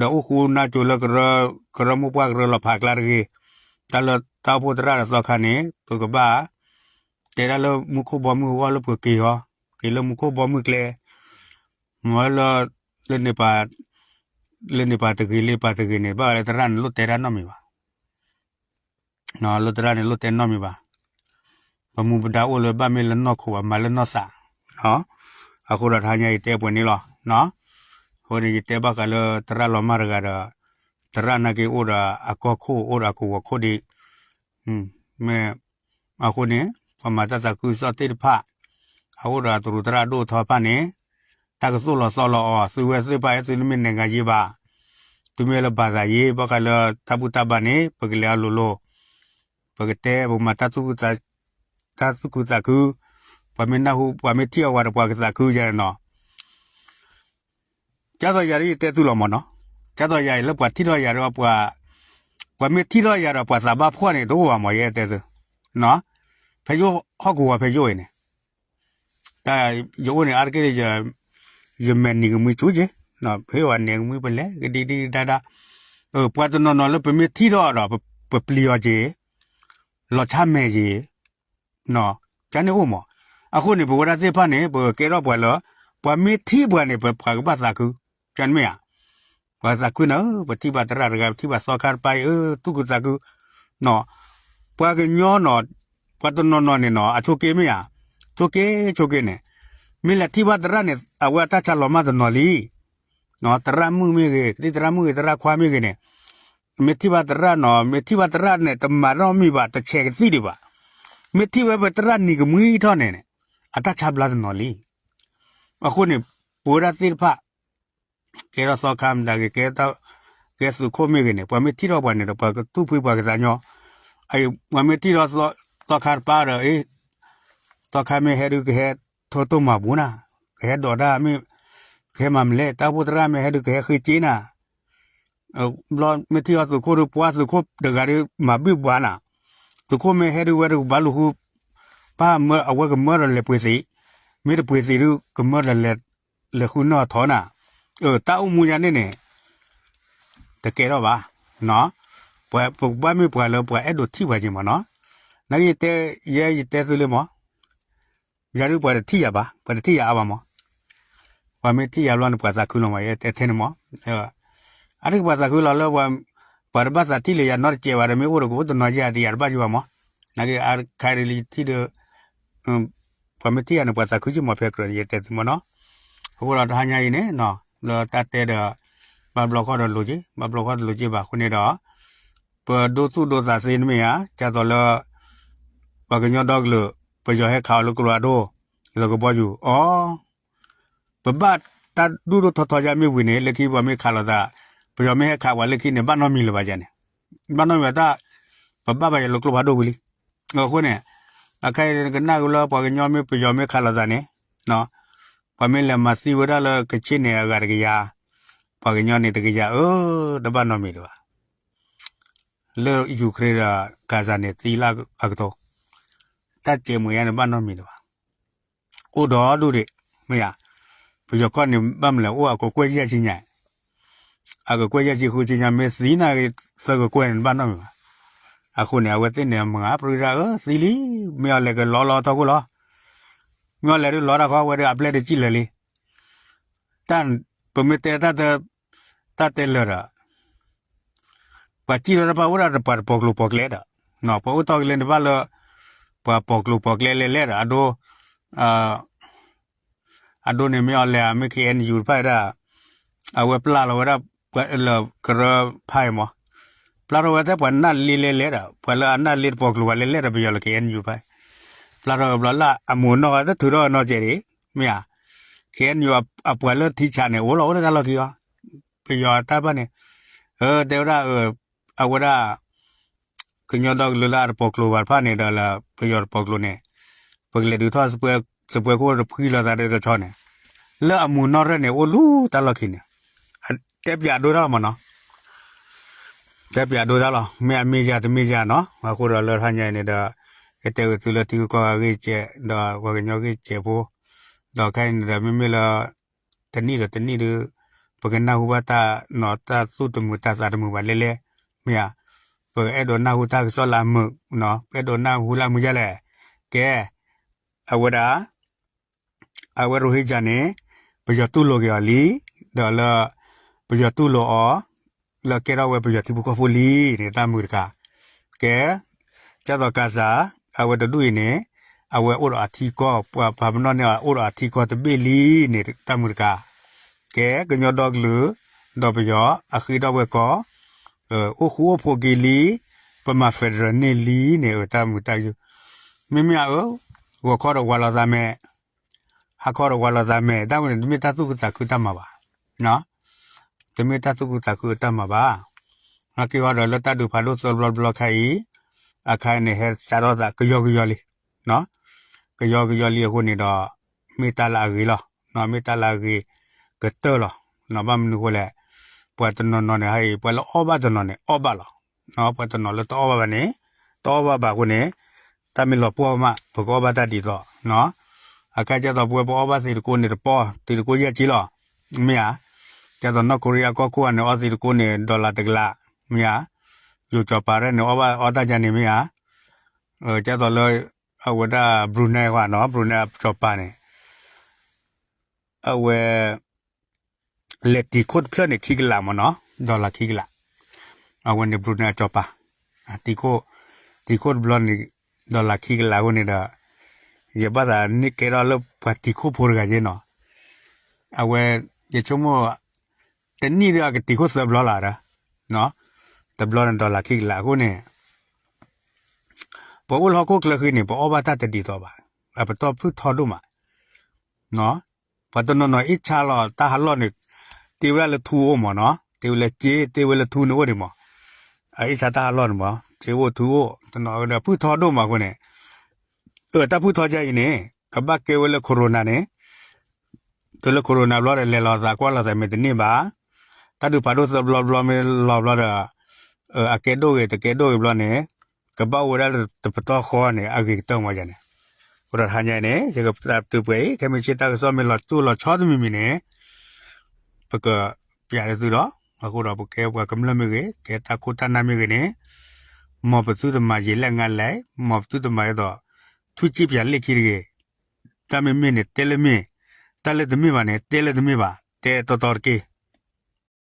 အိၣ်ဃူနၢ်ကၠိလၢ ကရၢမိၢ်ပှၢ်ကရၢလီၤဖးကျါတဂ့ၤ. တၢ်လၢတၢ်အိၣ်ဖှိၣ်သရၣ်ဒီးသီခါန့ၣ် ပကဘၣ် တဲဒၣ်လၢမူခိၣ်ဘီမုၢ်အဂီၢ်လၢပက့ၤဟီ, က့ၤလၢမူခိၣ်ဘီမုၢ်ကျဲ, မ့ၢ်လၢ လၢန့ၣ်ပ လၢန့ၣ်ပှၤတဂ့ၤလၢပှၤတဂ့ၤန့ၣ် ဘၣ်ဃးလၢသရၣ်န့ၣ်လိၣ်တဲတၢ်နီတမံၤဘၣ်. လၢသရၣ်န့ၣ်လိၣ်တဲနီတမံၤဘၣ်. ပမူပဒါအိၣ်လၢဘၣ်မ့ၢ်လၢနီၢ်ခိဘၣ် မၤလၢနီၢ်သး. အဃိဒီးတဟါညါယတဲပှဲၤန့ၣ်လီၤ. အဃိန့ၣ် ယတဲဘၣ်ဃးလၢသရၣ်လီၤမၢ်တဂၤဒီး သရၣ်နာ်က့အိၣ်ဒီးအကီၢ်ခိၣ် အိၣ်ဒီးအကဝီၤခိၣ်ဒံး မ့ၢ် အဃိန့ၣ် ပှၤမၤတၢ်သးခုကစီၣ်သ့ၣ်တဖၣ် အအိၣ်ဒီးသရူးသရၣ်ဒိၣ်ထီတဖၣ်န့ၣ် တၢ်ကသိၣ်လီၤသီလီၤအီၤ သုဝဲသ့ၣ်တဖၣ် သုတမ့ၢ်နဲၣ်ဂၤယ့ဘၣ်, သုမ့ၢ်လၢဘၣ်သးယ့ ဘၣ်ဃးလၢတၢ်ဘူၣ်တၢ်ဘါန့ၣ် ပကလဲၤအလိၤလိၤ, ပကတဲ ပကမၤတၢ်သူၣ်ခုသး တၢ်သူၣ်ခုသးခု, ပှၤမ့ၢ်နၢ်ဟူ ပှၤမ့ၢ်ထံၣ်အီၤဝဲဒီး ပှၤကသးခုယဲနီၤ. ကၢ်သိးယၤဒ်ယတဲသုလီၤမးနီၤ, ကၢ်သိးယၤအံၤလၢပှၤထံၣ်ထီၣ်ယၤဒီး ပှၤမ့ၢ်ထံၣ်ထီၣ်ယၤဒီးပှၤသးဘၣ်ဖှီၣ်န့ၣ် တအိၣ်ဘၣ်မး ယအဲၣ်တဲသု, ဖဲယိၣ်ဟီၣ်ကဝီၤဖဲယိၣ်အံၤန့ၣ်, တၢ်ယအိၣ်န့ၣ် အါတက့ၢ် ယမဲာ်နံၤကမှံဆူက့ၤ, ဖဲယိၣ်အမဲာ်နံၤကမှံပလဲၤကဒံကဒံကဒါဒါ, ပှၤတနီၤနီၤလၢပမ့ၢ်ထံၣ်ထီၣ်ဒီး ပပျံၤအီၤက့ၤ, လီၤဆါမဲာ်က့ၤ ကန့ၣ်အိၣ်မး. အဃိန့ၣ် ပဝဲဒၣ်သ့ၣ်တဖၣ်န့ၣ် ပကကဲထီၣ်ပှၤလၢ ပှၤမ့ၢ်ထံၣ်ပှၤန့ၣ် ပပှၤကဘၣ်သးခု, ကန့ၣ်မ့ၢ်ဧါ, ပှၤသးခုနၤဧၢ, ပထံၣ်ဘၣ်သရၣ်တဂၤ ပထံၣ်ဘၣ်သီခါတပၤအံၤဧၢ သူၣ်ခုသးခု, ပှၤကညီနီၤ, ပှၤတနီၤနီၤန့ၣ်နီၤ အဆိးက့မ့ၢ်ဧါ, ဆိးက့ဆိးက့န့ၣ်, မ့ၢ်လဲၤထံၣ်ဘၣ်သရၣ်န့ၣ် အဝဲအတၢ်ဆါလီၤမၢ်တနီၤလံ သရၣ်မုၣ်မ့ၢ်ဂ့ၤ, ကသံၣ်သရၣ်မုၣ်ဂ့ၤ, သရၣ်ခွါမ့ၢ်ဂ့ၤန့ၣ်, မ့ၢ်ထံၣ်ဘၣ်သရၣ်နီၤ, မ့ၢ်ထံၣ်ဘၣ်သရၣ်န့ၣ် တမၤနီတမံၤဘၣ်, တဆဲးကသံၣ်ဒံးဘၣ်. မ့ၢ်ထံၣ်ဝဲပသရၣ်နံၤကမှံထီၣ်န့ၣ်န့ၣ်, အတၢ်ဆါဘျါတနီၤလံ. အဃိန့ၣ် ပဝဲဒၣ်သ့ၣ်တဖၣ် ကဲထီၣ်သီခါမတၤဂ့ၤ, ကဲသုးခိၣ်မ့ၢ်ဂ့ၤန့ၣ် ပှၤမ့ၢ်ထံၣ်ထီၣ်ပှၤန့ၣ်ဒီး ပှၤကသူၣ်ဖှံပှၤကသးညီ, ပှၤမ့ၢ်ထံၣ်ထီၣ်သီခါတပၤဒီး အ့ သီခါမ့ၢ်ဟဲဒုးကဟဲထိတိၢ်မၤပူၤနၤ, ကဟဲဒိးတၢ်မ့ၢ်, ကဟဲမၤမလဲၣ်, တၢ်အိၣ်ဖှိၣ်သရၣ်မ့ၢ်ဟဲဒုးကဟဲဃ့က့နၤ, ဘျီမ့ၢ်ထံၣ်အီၤသုးခိၣ်ဒုး ပှၤသုးခိၣ်တဂၤဒုး မၤဘံၣ်ပှၤနၤ, သုးခိၣ်မ့ၢ်ဟဲဒုးဝဲဒုးကဘၣ်လူၤဃု, ဘၣ်မၢအဝဲကမၢဒီးလဲၤပှ့ၤသံး, မ့ၢ်တပှ့ၤသံးဒုး ကမၢဒီးလဲၤဃုနီၢ်ထီနၤ, တၢ်အိၣ်မူယၤန့ၣ်န့ၣ် တကဲထီၣ်ဘၣ်, ပကဘၣ်မ့ၢ်ပှၤလၢပှၤအဲၣ်ဒိးထံၣ်ပှၤက့ၤမးနီၤ, နာ်က့ယတဲ, ယဲယတဲသုလၢမး ယၤဒုးပှၤတထံၣ်ယၤဘၣ်, ပှၤတထံၣ်ယၤအါဘၣ်မး, ပှၤမ့ၢ်ထံၣ်ယၤဘျီန့ၣ် ပှၤသးခုလီၤမး ယတဲထဲန့ၣ်မး, အါတက့ၢ်ပှၤသးခုလီၤလၢ ပှၤတဘၣ်သးထံၣ်လၢယၤနီတစဲးဘၣ်ဒီး မ့ၢ်အိၣ်ဒီးကအိၣ်တနီၤယဲၢ်တယၤတဘၣ်ယံၤဘၣ်မး, နာ်က့အါတခါဒုးလၢယထံၣ်ဒီး ပှၤမ့ၢ်ထံၣ်ယၤန့ၣ် ပှၤသးခုက့ၤမး ဖဲကြၢးန့ၣ် ယတဲသုမးနီၤ, အဃိဒီးတဟါညါအံၤန့ၣ် လၢတၢ်တဲဒီး ဘၣ်ဘျီဃီဒီးလိၤက့ၤ ဘၣ်ဘျီဃီတလိၤက့ၤဘၣ်အဃိန့ၣ်ဒီး ပဒိသူၣ်ဒိသးသ့န့ၣ်မ့ၢ်ဧါ, ဒ်သိးလၢ ပှၤကညီဒီကလုာ် ပယီၤဟဲခးအီၤလၢကျိဖးဒိၣ် လၢကဘီယူၤအီၤ, ပဘၣ်တၢ်ဒိၣ်ဒိၣ်ထီထီယါမ့ၢ်ဝံၤန့ၣ် လၢခံပှၤမ့ၢ်ခးလိာ်သး, ပယီၤမ့ၢ်ဟဲခးပှၤလၢခံန့ၣ် ဘၣ်နီတမံၤလၢၤဘၣ်ယါန့ၣ်, ဘၣ်နီတမံၤဘၣ်တၢ်, ပဘၣ်ဘၣ်ယၤလၢကျိဖးဒိၣ်ဝံၤလံ, အဃိန့ၣ် အခါအံၤကနၣ်ကလၢပှၤကညီမ့ၢ်ပယီၤမ့ၢ်ခးလိာ်သးန့ၣ် ပှၤမ့ၢ်လဲၤမၤသံဝဲဒၣ်လၢကဆ့ၣ်န့ၣ်အဂၤတကယၤ, ပှၤကညီန့ၣ်တကယၤဧၢ, တဘၣ်နီတမံၤလၢၤဘၣ်, လၢယူၤခရ့ဒီးကၤစၤန့ၣ်သံလၢအကထိ, တၢ်စဲးမုာ်ယါန့ၣ်ဘၣ်နီတမံၤလၢၤဘၣ်, အိၣ်ဒီဒူၣ်ဒံး, မ့ၢ်ဧါ, ပယီၤကီၢ်န့ၣ် ဘၣ်မနုၤလဲၣ်အိၣ်အကကွဲၢ်ယဲၢ်ဆံညါ, အကကွဲၢ်ယဲၢ်ဆံဃုဆံညါ မ့ၢ်သံန့ၣ်ဂ့ၤ သၢကကွဲၢ်န့ၣ် တဘၣ်နီတမံၤဘၣ်, အဃိန့ၣ် အဝဲသ့ၣ်န့ၣ်မၤပရံဒၣ်ဧၢ သံလံ, မ့ၢ်အီၤလဲၤကလီလီထီခိၣ်လီၤ, မ့ၢ်အီၤလဲၤဒုးလီတၢ်ခီ အဝဲဒၣ်အပျဲၢ်ဒုးစံၣ်လၢာ်လံ, တၢ်, ပမ့ၢ်တဲတၢ်, တၢ်တဲလၢာ်ဒီး ပှၤစံၣ်ထီၣ်တၢ်ပာ်အိၣ်ဒၣ်တပှၤတပိာ်ကျိၤပိာ်ကျဲဒီး, ပှၤအိၣ်ထီၣ်ကလဲန့ၣ်ဘၣ်လၢ ပှၤပိာ်ကျိၤပိာ်ကျဲလဲၤလဲၣ်ဒီး အဒိ, အဒိန့ၣ်မ့ၢ်အီၤလဲၤဧါ မ့ၢ် ခ့ၣ်အဲၣ်ယူၣ် တဖၣ်ဒၣ်, အဝဲပျၢ်လီၤဝဲဒၣ် လၢကရၢဖးအံၤမး, ပျၢ်ထီၣ်ဝဲထဲပှၤနၢ်လ့လဲၤလဲၣ်ဒီး ပှၤလၢအနၢ်လ့တပိာ်ကျိၤပှၤလဲၤလဲၣ်ဒီး ပယီၤလၢ ခ့ၣ်အဲၣ်ယူၣ် တဖၣ်, ပျၢ်ထီၣ်ဝဲဘျီလၢအမိၢ်နီၢ်ဂၤတထုးထီၣ်နီၢ်ကဲးဒံး, မ့ၢ်ဧါ, ခ့ၣ်အဲၣ်ယူၣ် အပှၤလၢထံဆးန့ၣ် အိၣ်လီၤအိၣ်လၢတၢ်လီၢ်ခံအီၤ, ပယီၤတၢ်တဖၣ်န့ၣ်, တဲဝဲဒၣ် အဝဲဒၣ် ကညီဒီကလုာ်လၢအတပိာ်ကျိၤဘၣ်တဖၣ်န့ၣ်ဒီးလၢပယီၤတပိာ်ကျိၤန့ၣ်, ပကလဲၤဒုးထီၣ် စပွဲခိၣ်တဖှံလီၤသးဒီးတဆီန့ၣ်, လၢအမိၢ်နီၢ်ရဲၣ်န့ၣ် အိၣ်လၢတၢ်လီၢ်ခံန့ၣ်, တဲပၠးဒိတၢ်လီၤမးနီၤ, တဲပၠးဒိတၢ်လီၤ, မ့ၢ်အမ့ၢ်ယၤတမ့ၢ်ယၤနီၤ. အဃိဒီးလၢတဟါညါအံၤန့ၣ်ဒီး ကတဲဝဲသုလၢထံဂုၤကီၢ်ဂၤဂ့ၢ်ကဲး ဒီးပှၤကညီဂ့ၢ်ကဲးဖိ, ဒီးခဲအံၤန့ၣ်ဒီး မ့မ့ၢ်လၢ တနံၣ်ဒီးတနံၣ်ဒီး ပကနၢ်ဟူဘၣ်တၢ်နီၤ တၢ်သူၣ်တမုာ်တၢ်သးတမုာ်ဘၣ်လဲၣ်လဲၣ်, မ့ၢ်ဧါ, ပအဲၣ်ဒိးနၢ်ဟူတၢ်ကစီၣ်လၢအမုာ်, ပအဲၣ်ဒိးနၢ်ဟူလၢအမုာ်ဒ်လဲၣ်. ကဲ, အဝဲဒၣ် အဝဲရိၣ်ဟ့ၣ်ကၠၢန့ၣ် ပယီၤတူၢ်လိာ်က့ၤအီၤလံ, ဒီးလၢ ပယီၤတူၢ်လိာ်အီၤ လၢကဲထီၣ်ဝဲပယီၤထံဖိကီၢ်ဖိလံန့ၣ် တၢ်မုာ်တခါ. ကဲ, ကၢ်သိးကးစး အဝဲတဒူၣ်အံၤန့ၣ် အဝဲအိၣ်ဒီးအထံကီၢ် ပှၤဖးပနီၣ်န့ၢ်အီၤအိၣ်ဒီးအထံကီၢ်တဘ့ၣ်လံန့ၣ် တၢ်မုာ်တခါ. ကဲ, ကညီဒီကလုာ် ဒီးပယီၤအဃ့ထီၣ်ဝဲကီၢ် အိၣ်ဃူအိၣ်ဖိးက့ၤလံ, ပမၤ federal န့ၢ်လံန့ၣ် တၢ်မုာ်တၢ်ယုၢ်. မ့မ့ၢ်အအၢ ဂီၤခီဒီးဝးလီၤသးမဲာ် ဟါခီဒီးဝးလီၤသးမဲာ် တၢ်ဝဲန့ၣ် တမ့ၢ်တၢ်သူၣ်ခုသးခုတၢ်မၤဘၣ်, တမ့ၢ်တၢ်သူၣ်ခုသးခုတၢ်မၤဘၣ်. နာ်က့ဟီဒီးလၢတၢ်ဒုးဖးဒိၣ်သၢဘျီတဘျီခါအံၤ အခါအံၤန့ၣ် ဟဲစးထီၣ်သးကယီကယီလံ, ကယီကယီလံအဃိန့ၣ်ဒီး မ့ၢ်တၢ်လၢအဂ့ၤလီၤ, မ့ၢ်တၢ်လၢအဂ့ၤကတၢၢ်လီၤ. ဘၣ်မနုၤအဃိလဲၣ်, ပှၤတနီၤနီၤန့ၣ် ဟါအံၤ ပှၤလၢအီၣ်ဘၣ်တနီၤန့ၣ် အီၣ်ဘၣ်လီၤ. ပှၤတနီၤလၢတအီၣ်ဘၣ်ဘၣ်န့ၣ် တအီၣ်ဘၣ်ဘၣ်အဃိန့ၣ် တၢ်မ့ၢ်လီၤပှီၢ်မး ပကအီၣ်ဘၣ်တၢ်ဒ်သိး, အခါကၢ်သိးပဝဲပအီၣ်ဘၣ်သံးတကိးန့ၣ်တပီၢ် သံးတကိးယဲၢ်ကံလီၤ, မ့ၢ်ဧါ. ကၢ်သိးနီၢ်ကီရံယါကီၢ်ခိၣ်ဧါန့ၣ် အီၣ်သံးတကိးန့ၣ် dollar တကလး, မ့ၢ်ဧါ. ယိၤစီၤပၤရဲၣ်န့ၣ် အီၣ်ဘၣ်အီၣ်တၢ်ယါန့ၣ် မ့ၢ်ဧါ. ကၢ်သိးလၢ အဝဲဒၣ် Brunei ဃီနီၤ Brunei အစီၤပၤန့ၣ် အဝဲ လဲၤတံၤခိၣ်တဖျၢၣ်န့ၣ် ခံကလးမ့ၢ်နီၤ dollar ခံကလး, အဝဲန့ၣ် Brunei အစီၤပၤ, တံၤခိၣ်တဘျီန့ၣ် dollar ခံကလးအဃိန့ၣ်ဒီး ယဘၣ်သးန့ၢ်ကဲထီၣ်လၢပှၤတံၤခိၣ်ဖိတဂၤယဲနီၤ, အဝဲ ယဆိကမိၣ် တနံၣ်ဒီးအကတံၤခိၣ်သၢဘျီလီၤဒီး, တဘျီန့ၣ် dollar ခံကလးအဃိန့ၣ် ပအိၣ်လၢဟီၣ်ခိၣ်ချၢဃံန့ၣ် ပအီၣ်ဘၣ်တၢ်တဒ်သိးဘၣ်, အပတီၢ်ဖုၣ်ထီဒိၣ်မး, ပှၤတနီၤနီၤအ့ၣ်ဆါလီၤတၢ်ဟးလီၢ်န့ၣ်, တ့ဝဲဒၣ်လၢထူအိၣ်မ့ၢ်နီၤ တ့ဝဲလၢစ့ တ့ဝဲလၢထူန့ၣ်အိၣ်ဒံးမး, အအ့ၣ်ဆါတၢ်ဟးလီၢ်န့ၣ်မး စ့အိၣ်ထူအိၣ် တနီၤဒီးဖုၣ်ထီဒိၣ်မးအဃိန့ၣ်, အတၢ်ဖုၣ်ထီဒ်အံၤန့ၣ် ကဘၣ်ကဲဝဲလၢ corona န့ၣ် တုၤလၢ corona ဘျီဒီး လဲၤလီၤသးကွၢ်လီၤသးမဲာ်တန့ၢ်ဘၣ်, တၢ်ဒုးဖးဒိၣ်သၢဘျီဘျီမ့ၢ်လီၤဘျီဒီး, အကဲဒိၣ်ဂ့ၤတကဲဒိၣ်ဂ့ၤဘျီန့ၣ်, ကဘၣ်အိၣ်ဝဲဒၣ်လၢတပတီၢ်ဃီန့ၣ် အဂ့ၤကတၢၢ်မးယၤန့ၣ်, အဃိဒီးတဟါညါအံၤန့ၣ် ယကပာ်သုပှဲၤအံၤ ခဲမုၢ်ဆ့ၣ်တၢ်ကစီၣ်မ့ၢ်လီၤစိၣ်လီၤဆီတမံၤမံၤန့ၣ်, ပကပျးလၢသုဒီး, အဃိဒီးပကဲပှၤကမျၢၢ်မ့ၢ်ဂ့ၤ ကဲတၢ်ခိၣ်တၢ်နၢ်မ့ၢ်ဂ့ၤန့ၣ်, မ်ပသုတမၤယံာ်လဲၣ်ငါလဲၣ်, မ်ပသုတမၤဒ်သိး ထွံၣ်စံၣ်ပၠးလ့ၣ်ခံတဂ့ၤ, တၢ်မ့မ့ၢ်န့ၣ် တဲလၢမ့ၢ်, တၢ်လၢတမ့ၢ်ဘၣ်န့ၣ် တဲလၢတမ့ၢ်ဘၣ်, တဲတီတီတက့ၢ်.